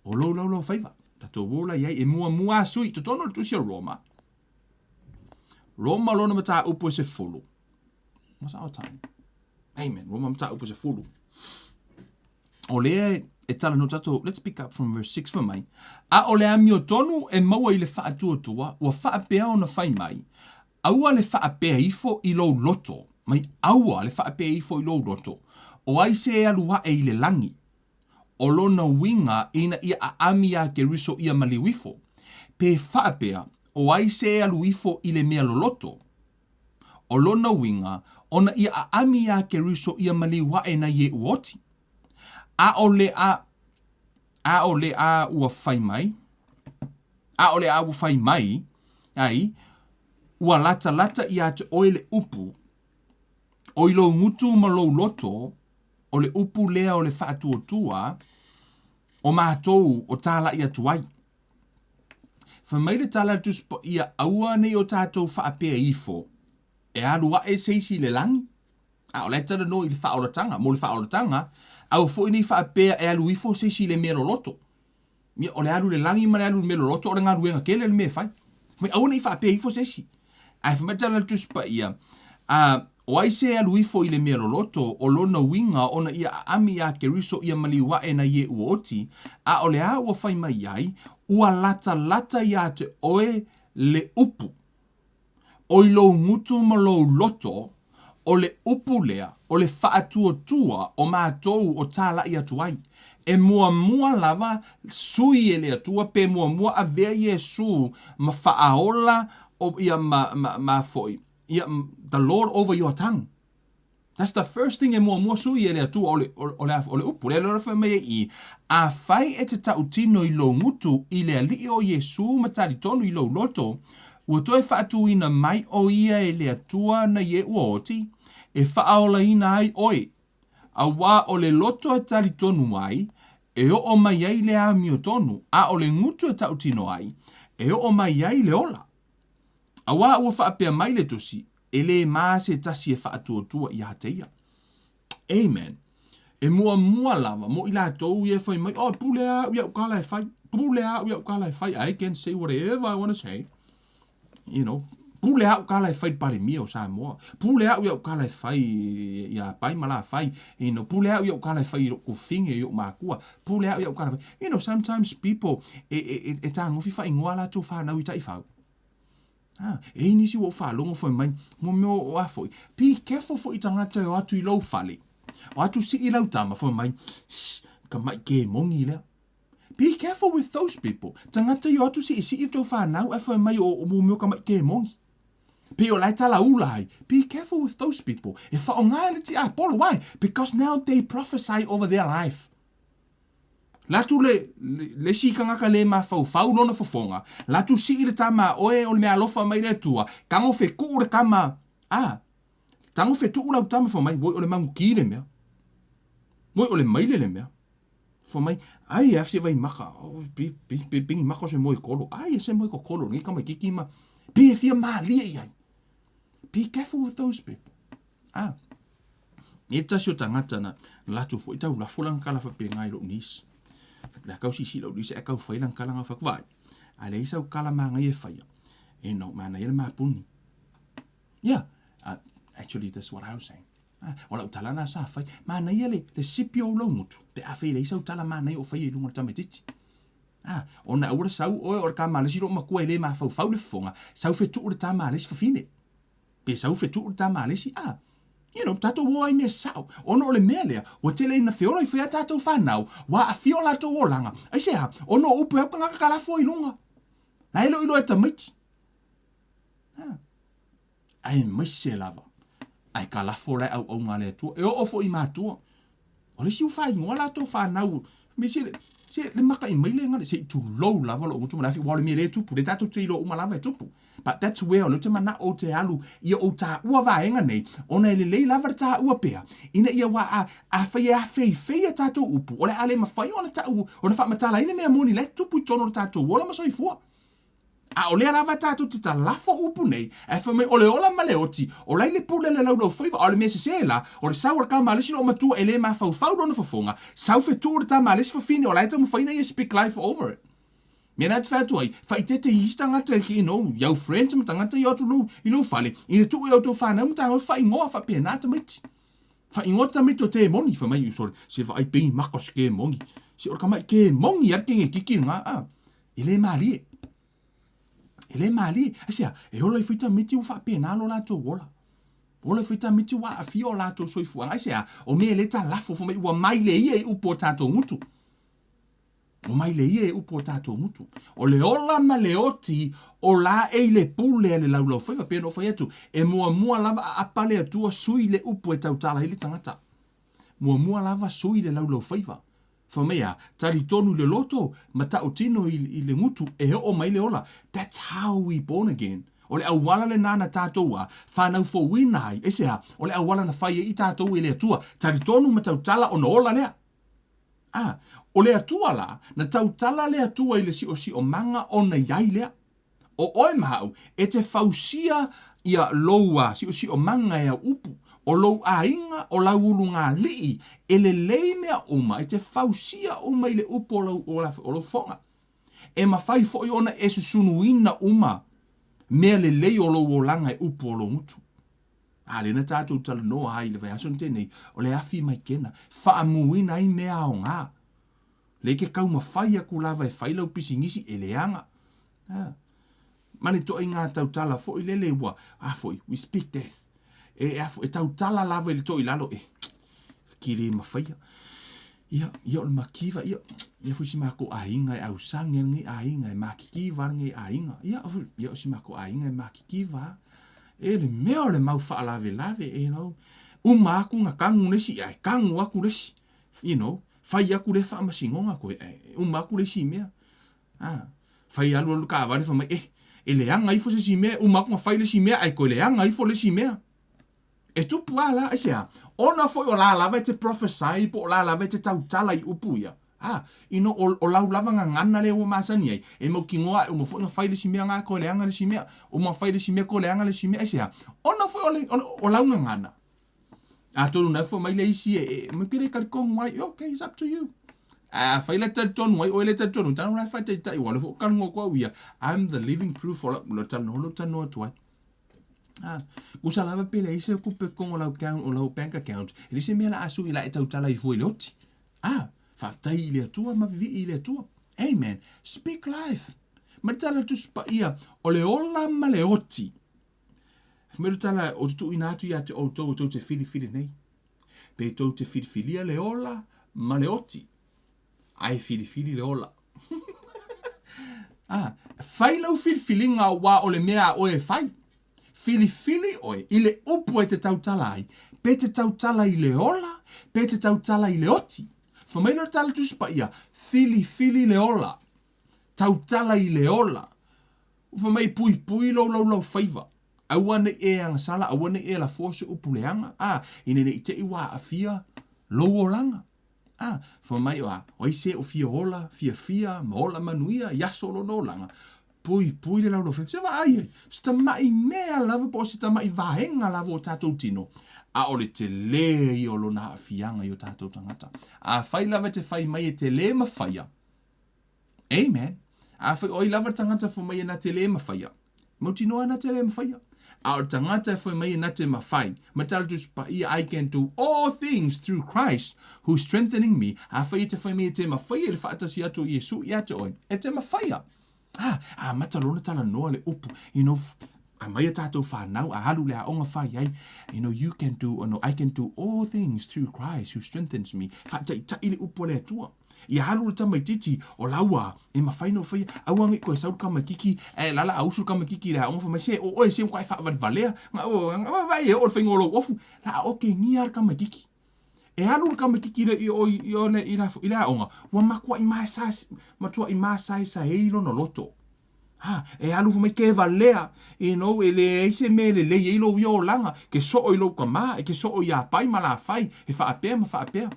o lou laulaufaiva. Tatou ola i ai, e muamua a sui, totonu o le tusi a Roma, Roma lona mataupu e 10. What's our time? Amen. Roma mataupu e 10. O lea e talanoa tatou, let's pick up from verse 6 fai mai, a o le amiotonu e maua i le faatuatua, ua faapea ona fai mai, aua le faapea ifo i lou loto, mai aua le faapea ifo i lou loto, o ai se e alu aʻe i le lagi, O lona uiga ina ia aami iā Keriso ia maliu ifo, pe faapea, o ai se e alu ifo i le mea loloto? O lona uiga, ona ia aami iā Keriso ia maliu aʻe na ie ua oti. A o le a, a o le a ua fai mai, a o le a ua fai mai ai, ua latalata iā te oe le upu, o i lou gutu ma lou loto, o le upu lea o le faatuatua o matou o tālaʻi atu ai. Fai mai le tala a le Tusi Paia, aua ne i o tatou faapea ifo, e alu aʻe se isi i le lagi, a o la e talanoa i le faaolataga, mo le faaolataga, aua foi ne i faapea e alu ifo se isi i le mea loloto. Ia, o le alu i le lagi ma le alu i le mea loloto, o le galuega tele le mea e fai. Fai mai, aua ne i faapea ifo se isi. Ae fai mai le tala a le Tusi Paia, a, o ai se e alu ifo i le mea loloto, o lona uiga ona ia aami iā Keriso ia maliu aʻe na ie ua oti, a o le a ua fai mai ai, ua latalata iā te oe le upu. O i lou gutu ma lou loto, o le upu lea, o le faatuatua o matou o tālaʻi atu ai. E muamua lava sui e le Atua pe muamua avea Iesū ma faaola o ia ma, ma, ma foi, ia, the Lord over your tongue. That's the first thing e muamua sui e le Atua o le, o, o le, o le upu. Lea lea fai mai ai i, afai e te tautino i lou gutu i le Alii o Iesū ma talitonu i lou loto, ua toe faatuina mai o ia e le Atua na ie ua oti, e faaolaina ai oe. Auā o le loto e talitonu ai, e oo mai ai le amiotonu, a o le gutu e tautino ai, e oo mai ai le ola. Auā ua faapea mai le Tusi, E lē mā se tasi e faatuatua iā te ia. Amen. E muamua lava mo i latou ia e fai mai, oh, pule a au i au kala e fai. Pule a au i au kala e fai. I can say whatever I want to say. You know, pule a au kala e fai i Palemia o Samoa. Pule a au i au kala e fai iā Pai ma Lafai. You know, pule a au i au kala e fai i lou kufine i ou makua. Pule a au i au kala e fai. You know, sometimes people e, e, e, e tagofi faaigoa latou whanau i taifau. Ah, e i nisi ua ou faalogo fai mai, mo mea o a foi, be careful foi i tagata e o atu i lou fale. O atu sii lau tama fai mai, shh, ka mai ke mongi lea. Be careful with those people. Tagata i o atu sii sii tou whanau e fai mai o, o mo mea ka mai ke mongi. Pe o lai tala ula ai. Be careful with those people. E whaonga e le ti Apollo. Why? Because now they prophesy over their life. Latu le, le isi kangaka le mafaufau lona fofoga, latu sii le tama a oe o le mea alofa mai le Atua, tago fetuu le tama, a, tago fetuu lau tama fai mai, oi o le maguki le mea, oi o le maile le mea. Fai mai, ai e se vai maka, pi, pi, pi, pingi maka o se moe kolo, ai e se moe kokolo, nei tamaititi ma, pi e fia malie i ai. Be careful with those people. Ah, e tasi o tagata na latou foi tau lafo lana tala faapena i lou niece. Le a kau siisii lou niece ae tau fai lana tala na fai atu, vaai, a leai sau tala manaia e faia, e no, manaia le mapuni. Yeah, actually that's what I was saying. Ah, o lau tala na sa fai, manaia le, le sipi o lou gutu, pe afai e leai sau tala manaia o faia i luga o le tamaititi. Ah, ona aua le sau oe o le tama a le isi lou matua e le mafaufau le fofoga, sau fetuu le tama a le isi fafine. Pe sau fetuu le tama a le isi, ah, you know, tatou o ai mea sao. Ona o le mea lea, ua tele ina feola ifo ia tatou fanau, ua aafia o latou olaga. Aisea? Ona o upu e au tagata kalafo i luga. La e le o iloa e tamaiti. Ah. Aemaise lava, ae kalafo la e auauna a le Atua. E oo foi i matua. O le isi ua faaigoa latou fanau. Me se se le maka'i mai le gale se i tulou lava lo'u gutu ma le afi, aua o le mea lea e tupu, lea tatou te iloa uma lava e tupu. But that's where o lea ou te mana'o ou te alu ia ou tāua vaega nei, ona e lelei lava le tāua pea, ina ia wā a, afai e afeifei a tatou upu, o le a le mafai ona ta'u, ona faamatala ai le mea moni la e tupu i totonu o le tatou ola ma soifua. A o lea lava tatou te talafo upu nei, ae fai mai o le ola ma le oti, o la i le pule a le laulaufaiva, a o le mea sesē la, o le sau o le tama a le isi loomatua e le mafaufau lona fofoga, sau fetuu le tama a le isi fafine o la e taumafai ina ia speak life over it. Mea na te fai atu ai, faaitete i isi tagata, you know, i au friends ma tagata i o atu lou, i lou fale, ina tuu i a outou fanau ma tago faaigoa faapena tamaiti. Faaigoa tamaiti o temoni, fai mai, sorry, se vaai pei maka o se kemoni. Se o le tamaiti kemoni a le kengekiki lena, a. E le malie. E le malie. Aisea, e ola ifo i tamaiti ua faapena lo latou ola. Ola ifo i tamaiti ua aafia o latou soifuaga. Aisea, o mea e le talafo fai mai ua mai le ia i upu o tatou gutu. Ua mai le ia i upu o tatou gutu. O le ola ma le oti o la e i le pule a le laulaufaiva. Pei ona ou fai atu, e muamua lava aapa le Atua sui le upu e tautala ai le tagata. Muamua lava sui le laulaufaiva. Fai mai a, talitonu i le loto ma tautino i le gutu e oo mai le ola. That's how we born again. O le auala lena na tatou a fanau fouina ai. Aisea? O le auala na fai ai i tatou e le Atua. Talitonu ma tautala ona ola lea. A, o le Atua la, na tautala le Atua i le siosiomaga ona i ai lea. O oe ma au, e te fausia ia lou a siosiomaga e au upu, o lou aiga, o lau ulugalii, e lelei mea uma, e te fausia uma i le upu o lau, o lau, o lou fofoga. E mafai foi ona e susunuina uma mea lelei o lou olaga e upu o lou gutu. A lea na tatou talanoa ai i le vaiaso na tea nei, o le afi maikena, faamuina ai mea aoga. Lea e te taumafai atu lava e fai lau pisinisi e leaga. A. Ma le ituaiga tautala foi lele ua, a foi, we speak death. E, a foi, e tautala lava i le toilalo, e, ki le mafaia. Ia, ia o le makiva, ia, ia foi si makou aiga e ausage lenei aiga, e makikiva lenei aiga. Ia, ia o si makou aiga e makikiva. E le mea o le mau faalavelave, you know. Uma aku na kanu le isi, ae kanu aku le isi. You know, fai aku lea faamasinoga koe, ae uma aku le isi mea. A, fai alu alu taavale fai mai, eh, e leaga ifo se isi mea, uma aku na fai le isi mea, ae toe leaga ifo le isi mea. E tupu lava la, aisea? Ona foi o la lava e te prophesy po o la lava e te tautala i upu ia. A, you know, o, o lau lava gagana lea ua masani ai, e mautinoa ae uma foi na fai le isi mea na toe leaga le isi mea, uma fai le isi mea toe leaga le isi mea, aisea? Ona foi o, le, o, o lau gagana. Atonu na fai mai le isi e, e me ke le talitonu ai, okay, it's up to you. A fai le talitonu ai, oe le talitonu, tanu la faataitai ua le fo kalunga ko au ia. I'm the living proof o la talanoa lo talanoa atu ai. Ah, kusa lava pe leai se kupe kongo lau account o lau bank account. E le se mea la a sui la e tautala i fua i le oti. Ah, faafetai i le Atua ma vivii i le Atua. Amen. Speak life. Ma le tala Tusi Paia, o le ola ma le oti. Fai mai le tala, ou te tuuina atu ia te outou e tou te filifili nei. Pe tou te filifilia le ola ma le oti. Ae filifili le ola. ah, fai lau filifiliga aua o le mea a oe e fai. Filifili oe i le upu e te tautala ai, pe te tautala i le ola, pe te tautala i le oti. Fai mai le tala Tusi Paia, filifili le ola. Tautala i le ola. Fai mai, Puipui lou laulaufaiva. Aua ne i e agasala, aua ne i e lafoa se upu leaga, a, ina ne i te i ua aafia lou olaga. A, fai mai, a, o ai se o fia ola, fiafia, ma ola manuia i aso o lona olaga? Puipui le laulaufaiva. Se vaai ai, se tamaʻi mea lava po o se tamaʻi vaega lava o tatou tino, a o le telē ia o lona aafiaga i o tatou tagata. Afai lava e te fai mai e te lē mafaia, Amen. Afai o ai lava le tagata e fai mai e na te lē mafaia, mautinoa e na te lē mafaia. A o le tagata e fai mai e na te mafai, ma tala Tusi Paia, I can do all things through Christ who strengthening me. Afai e te fai mai e te mafaia i le faatasi atu o Iesu ia te oe, e te mafaia. Ah, amata lona talanoa le upu, you know, aumai a tatou fanau, a alu le aoga fai ai, you know, you can do, oh no, I can do all things through Christ who strengthens me. Faataitai le upu a le Atua. Ia alu le tamaititi o laua e mafai ona faia, aua ne i toe sau le tamaititi ae alaala a usu le tamaititi i le aoga fai mai, se o oe se ua e faavalevalea, vaai e oo le faiga o lou ofu, la a otegia le tamaititi. E alu le tamaititi lea i o i o le i la i le aoga, ua matuai maesa matuai masaesaei lona loto. Ha, e alu fai mai ke valea, you know, e leai se mea e lelei ai lou ia olaga, ke soo i lou tama, e ke soo iā Pai ma Lafai, e faapea ma faapea.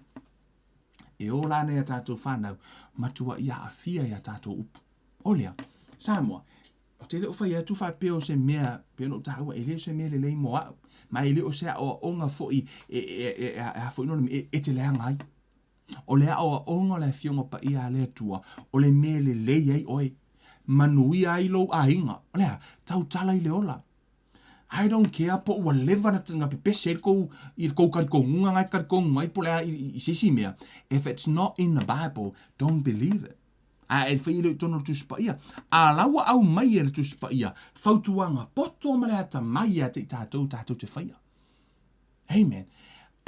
E ola ana i a tatou fanau, matuai aafia i a tatou upu. O lea, Samoa, ou te le o fai atu faapea o se mea, pei ona ou taua, e le o se mea lelei mo au, ma e le o se aoaoga foi e, e, e, e, a foi nona e, e te leaga ai. O le aoaoga o le Afioga Paia a le Atua, o le mea e lelei ai oe, manuia ai lou aiga. O le a? Tautala i le ola. I don't care po ua leva na, na pepese ai le kou, i le kou talitonuga na e talitonu ai po o le a i, i se isi mea. If it's not in the Bible, don't believe it. A e fai le i totonu o le Tusi Paia. A la ua aumai e le Tusi Paia fautuaga poto ma le atamai ia te i tatou, tatou te faia. Amen.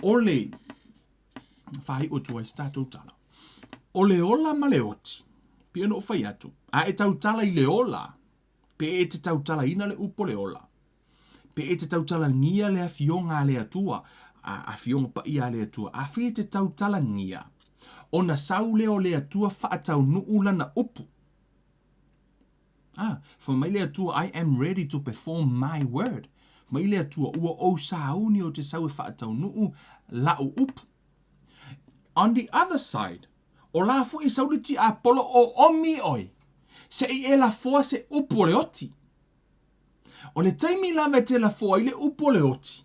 O le faaiu atu ai se tatou tala. O le ola ma le oti, pei ona ou fai atu, a e tautala i le ola, pe e te tautalaina le upu o le ola, pe e te tautalagia le afioga a le Atua, a afioga paia a le Atua, afai e te tautalagia, ona sau lea o le Atua faataunuu lana upu. Ah, fai mai le Atua, I am ready to perform my word. Mai le Atua, ua ou sauni ou te sau e faataunuu la'u upu. On the other side, o la foi e sau le tiapolo o omi oe, se i e lafoa se upu o le oti. O le taimi lava e te lafoa ai le upu o le oti,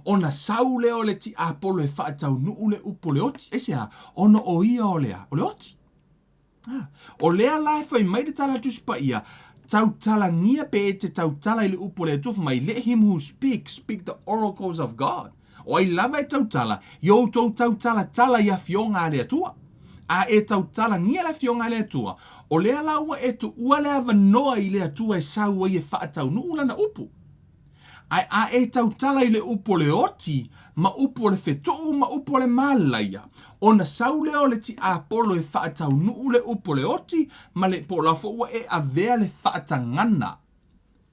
ona sau lea o le tiapolo e faataunuu le upu o le oti. Aisea? Ona o ia o le a? O le oti. Ah, o lea la e fai mai le tala a le Tusi Paia, tautalagia pe e te tautala i le upu o le Atua, fai mai, let him who speaks, speak the oracles of God. O ai lava e tautala, i outou tautalatala i afioga a le Atua. A e tautalagia le afioga a le Atua, o lea la ua e tuua le avanoa i le Atua e sau ai e faataunuu lana upu. Ae a e tautala i le upu o le oti, ma upu o le fetuu ma upu o le malaia, ona sau lea o le tiapolo e faataunuu le upu o le oti ma le, po o la foi ua e avea le faatagana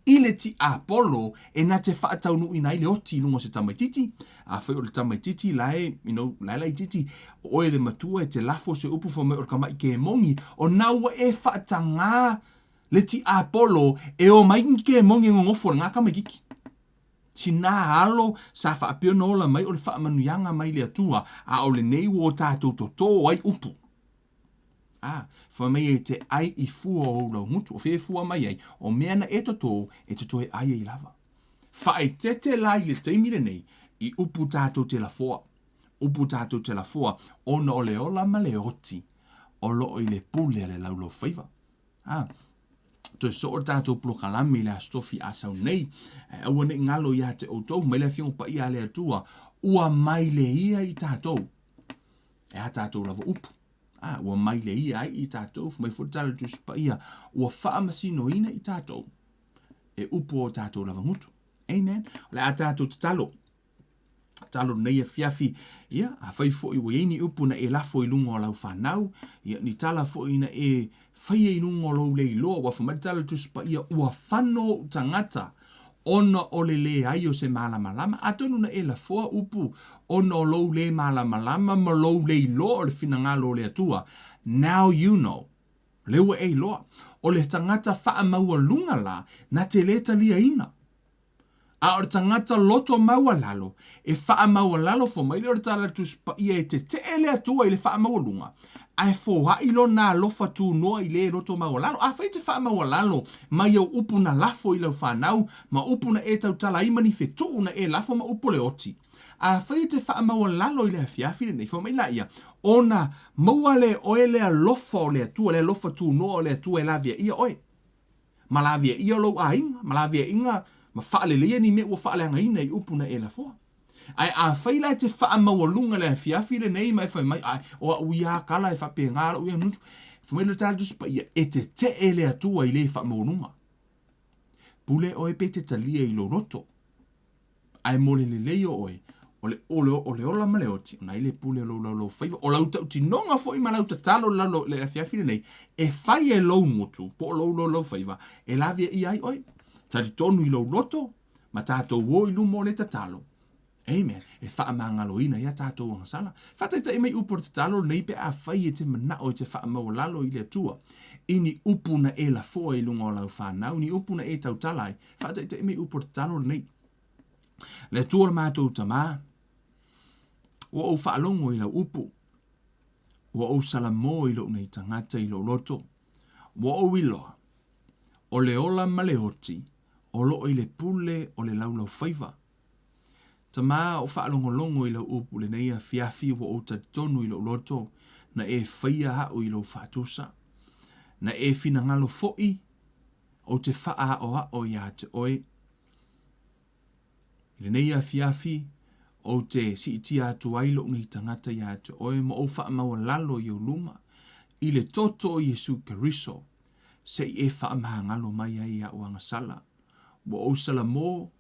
i le tiapolo e na te faataunuuina ai le oti i luga o se tamaititi. Afai o le tamaititi la e, you know, la e laititi, o oe le matua e te lafo se upu fai mai o le tama'i kemoni, ona ua e faatagā Le tiapolo e o mai ni kemoni e nonofo i lena tamaititi. Sina alo sa faapea ona ola mai o le faamanuiaga mai le Atua, a o lenei ua o tatou totō ai upu. A, fai mai e te ai i fua o ou laugutu, o fea e fua mai ai, o mea na e totō, e te toe ai ai lava. Faaeteete la i le taimi lenei, i upu tatou te lafoa. Upu tatou te lafoa, ona o le ola ma le oti o loo i le pule a le laulaufaiva. A, toe soo le tatou polokalame i le Aso Tofi a sau nei, ae aua ne i galo ia te outou, mai le Afioga Paia a le Atua, ua mai le ia i tatou, e a tatou lava upu. A, ua mai le ia ai i tatou, mai foi le tala le Tusi Paia, ua faamasinoina i tatou, e upu o tatou lava gutu. Amen. O le a tatou tatalo. Tatalo lenei afiafi, ia, afai foi ua i ai ni upu na e lafo i luga o lau fanau, ia, ni tala foi na e faia i luga o lou le iloa, ua fai mai le tala a le Tusi Paia, ua fano ou tagata ona o le leai o se malamalama. Atonu na e lafoa upu ona o lou le malamalama ma lou le iloa o le finagalo o le Atua. Now you know. Lea ua e iloa. O le tagata faamaualuga la, na te le taliaina. A o le tagata loto maualalo, e faamaualalo fua mai lea o le tala a le Tusi Paia e tetee le Atua i le faamaualuga, ae foai lona alofa tunoa i le loto maualalo. Afai e te faamaualalo mai au upu na lafo i lau fanau, ma upu na e tautala ai ma ni fetuu na e lafo ma upu o le oti, afai e te faamaualalo i le afiafi lenei, fua mai laia, ona maua le oe le alofa o le Atua, le alofa tunoa o le Atua e laveaia oe. Ma laveaia lou aiga, ma laveaiga ma faaleleia ni mea ua faaleagaina i upu na e lafoa. Ae afai la e te faamaualuga i le afiafi lenei ma e fai mai, Ai, o a'u ia a tala e faapena la'u ia nutu, fai mai le tala Tusi Paia, e tetee le Atua i le faamaualuga. Pule oe pe te talia i lou loto. Ae mo le lelei o oe, o le, o le, o le ola ma le oti, ona ai le pule o lou laulaufaiva, o lau tautinoga foi ma lau tatalo i le, le afiafi lenei, e fai e lou gutu, po o lou laulaufaiva, e laveaia ai oe. Talitonu i lou loto, ma tatou o i luma o le tatalo. Amen. E faamagaloina ai a tatou agasala. Faataitai mai upu o le tatalo lenei pe afai e te manao e te faamaualalo i le Atua i ni upu na e lafoa i luga o lau fanau, ni upu na e tautala ai. Faataitai mai upu o le tatalo lenei. Le Atua o le matou Tamā, ua ou faalogo i lau upu, ua ou salamo i lou nei tagata i lou loto, ua ou iloa, o le ola ma le oti o loo i le pule o le laulaufaiva. Tamā o faalogologo i lau upu lenei afiafi ua ou talitonu i lou loto na e faia a'u i lou faatusa, na e finagalo fo'i ou te faaaoao iā te oe. I lenei afiafi ou te siitia atu ai lou nei tagata iā te oe ma ou faamaualalo i ou luma i le toto o Iesu Keriso se i e faamagalo mai ai i a'u agasala. Ua ou salamo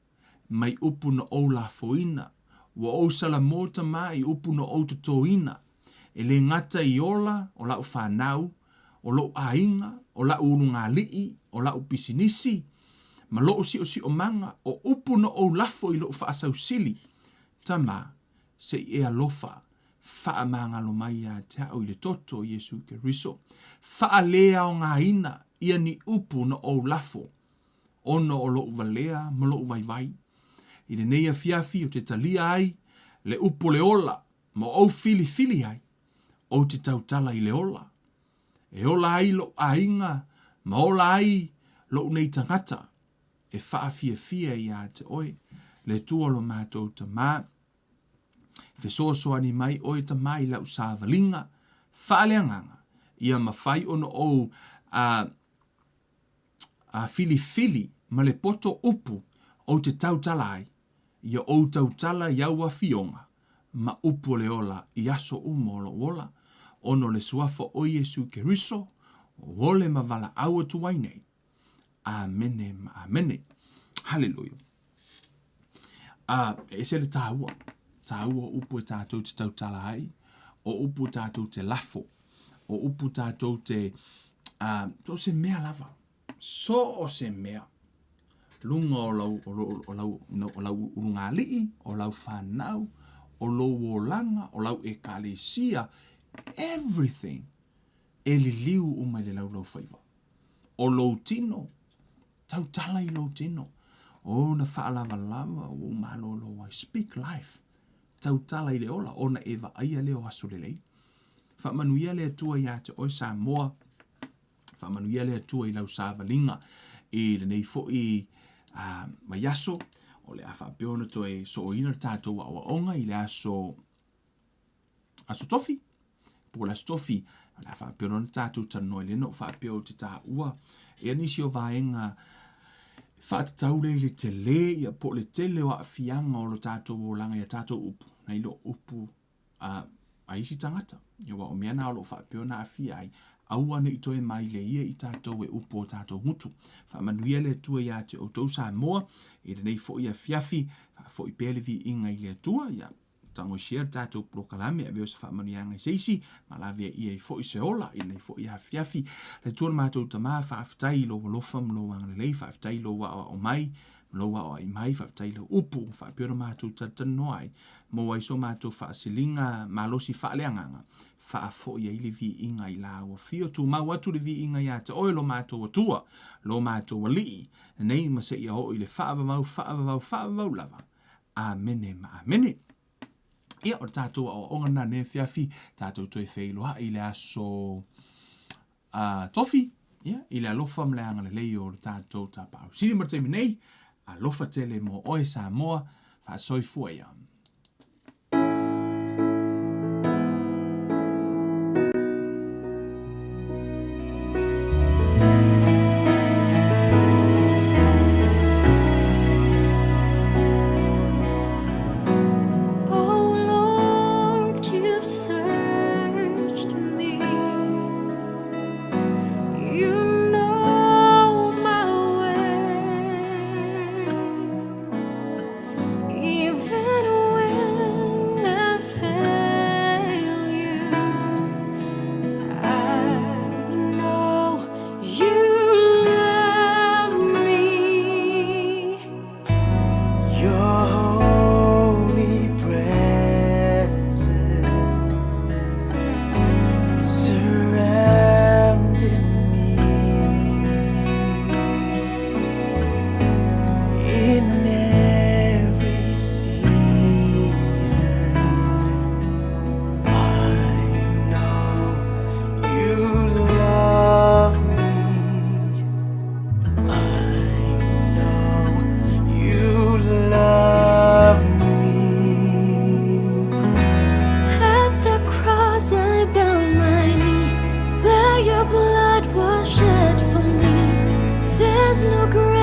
mai upu na ou lafoina, ua ou salamo Tamā i upu na ou totoina, e lē gata i ola o la'u fanau, o lo'u aiga, o la'u ulugalii, o la'u pisinisi, ma lo'u siosiomaga, o upu na ou lafo i lo'u faasausili, Tamā, se i e alofa, faamagalo mai iā te a'u i le toto o Iesu Keriso. Faaleaogaina ia ni upu na ou lafo ona o lo'u valea ma lo'u vaivai. I lenei afiafi ou te talia ai le upu o le ola ma ou filifili ai, ou te tautala i le ola. E ola ai lo'u aiga ma ola ai lo'u nei tagata e faafiafia iā te oe, le Atua o lo matou Tamā. Fesoasoani mai oe Tamā i la'u savaliga faaleagaga ia mafai ona ou a a filifili ma le poto upu ou te tautala ai, ia ou tautala i au afioga ma upu o le ola i aso uma o lou ola, ona o le Suafa o Iesu Keriso, ua ole ma valaau atu ai nei. Amene ma amene. Haleluia. A, e ese le tāua. Tāua o upu e tātou te tautala ai, o upu tātou te lafo, o upu tātou te, so o se mea lava, so o se mea, luga o lau, o lau, o lau, no, o lau ulugalii, o lau whanau, o lou olaga, o lau ekalesia, everything e liliu uma i le laulaufaiva. O lou tino, tautala i lou tino. O na faalavalava ua ou malolo ai. Speak life. Tautala i le ola, ona e vaaia lea o aso lelei. Faamanuia le Atua iā te oe Samoa. Faamanuia le Atua i lau savaliga i lenei foi vaiaso. O le a faapea ona toe sooina le tatou aoaoga i le aso Aso Tofi, po o le Aso Tofi, o le a faapea ona tatou talanoa i lea na ou faapea ou te taua ia nisi o vaega faatatau lea i le tele ia po o le tele o aafiaga o lo tatou olaga i a tatou upu nai lo upu a, a isi tagata. Ia aua o mea na o lo o faapea ona aafia ai, aua ne i toe maileia i tatou e upu o tatou gutu. Faamanuia le Atua ia te outou Samoa i lenei foi afiafi, faafoi pea le viiga i le Atua, ia Tagoisia le tatou polokalame, avea o se faamanuiaga i se isi, ma lavea ia ai foi se ola i lenei foi afiafi. Le Atua lo matou Tamā, faafetai i lou alofa ma lou agalelei, faafetai i lou aoao mai, ma lou aoai mai, faafetai i lau upu ua faapea ona matou talatalanoa ai, maua ai so matou faasiliga malosi faaleagaga, faafoi ai le viiga i la ua fio, tumau atu le viiga iā te oe lo matou Atua, lo matou Alii, nei ma seia oo i le faavavau, faavavau, faavavau lava. Amene ma amene. Ia, o le tatou aoaoga lena nei afiafi, tatou toe feiloai i le aso Tofi, ia, i le alofa ma le agalelei o le tatou Tapaau Sili mo le taimi nei, alofa tele mo oe Samoa, faasoifua ia.
Oh Lord, you've searched me. You know my way. Even There's no grave.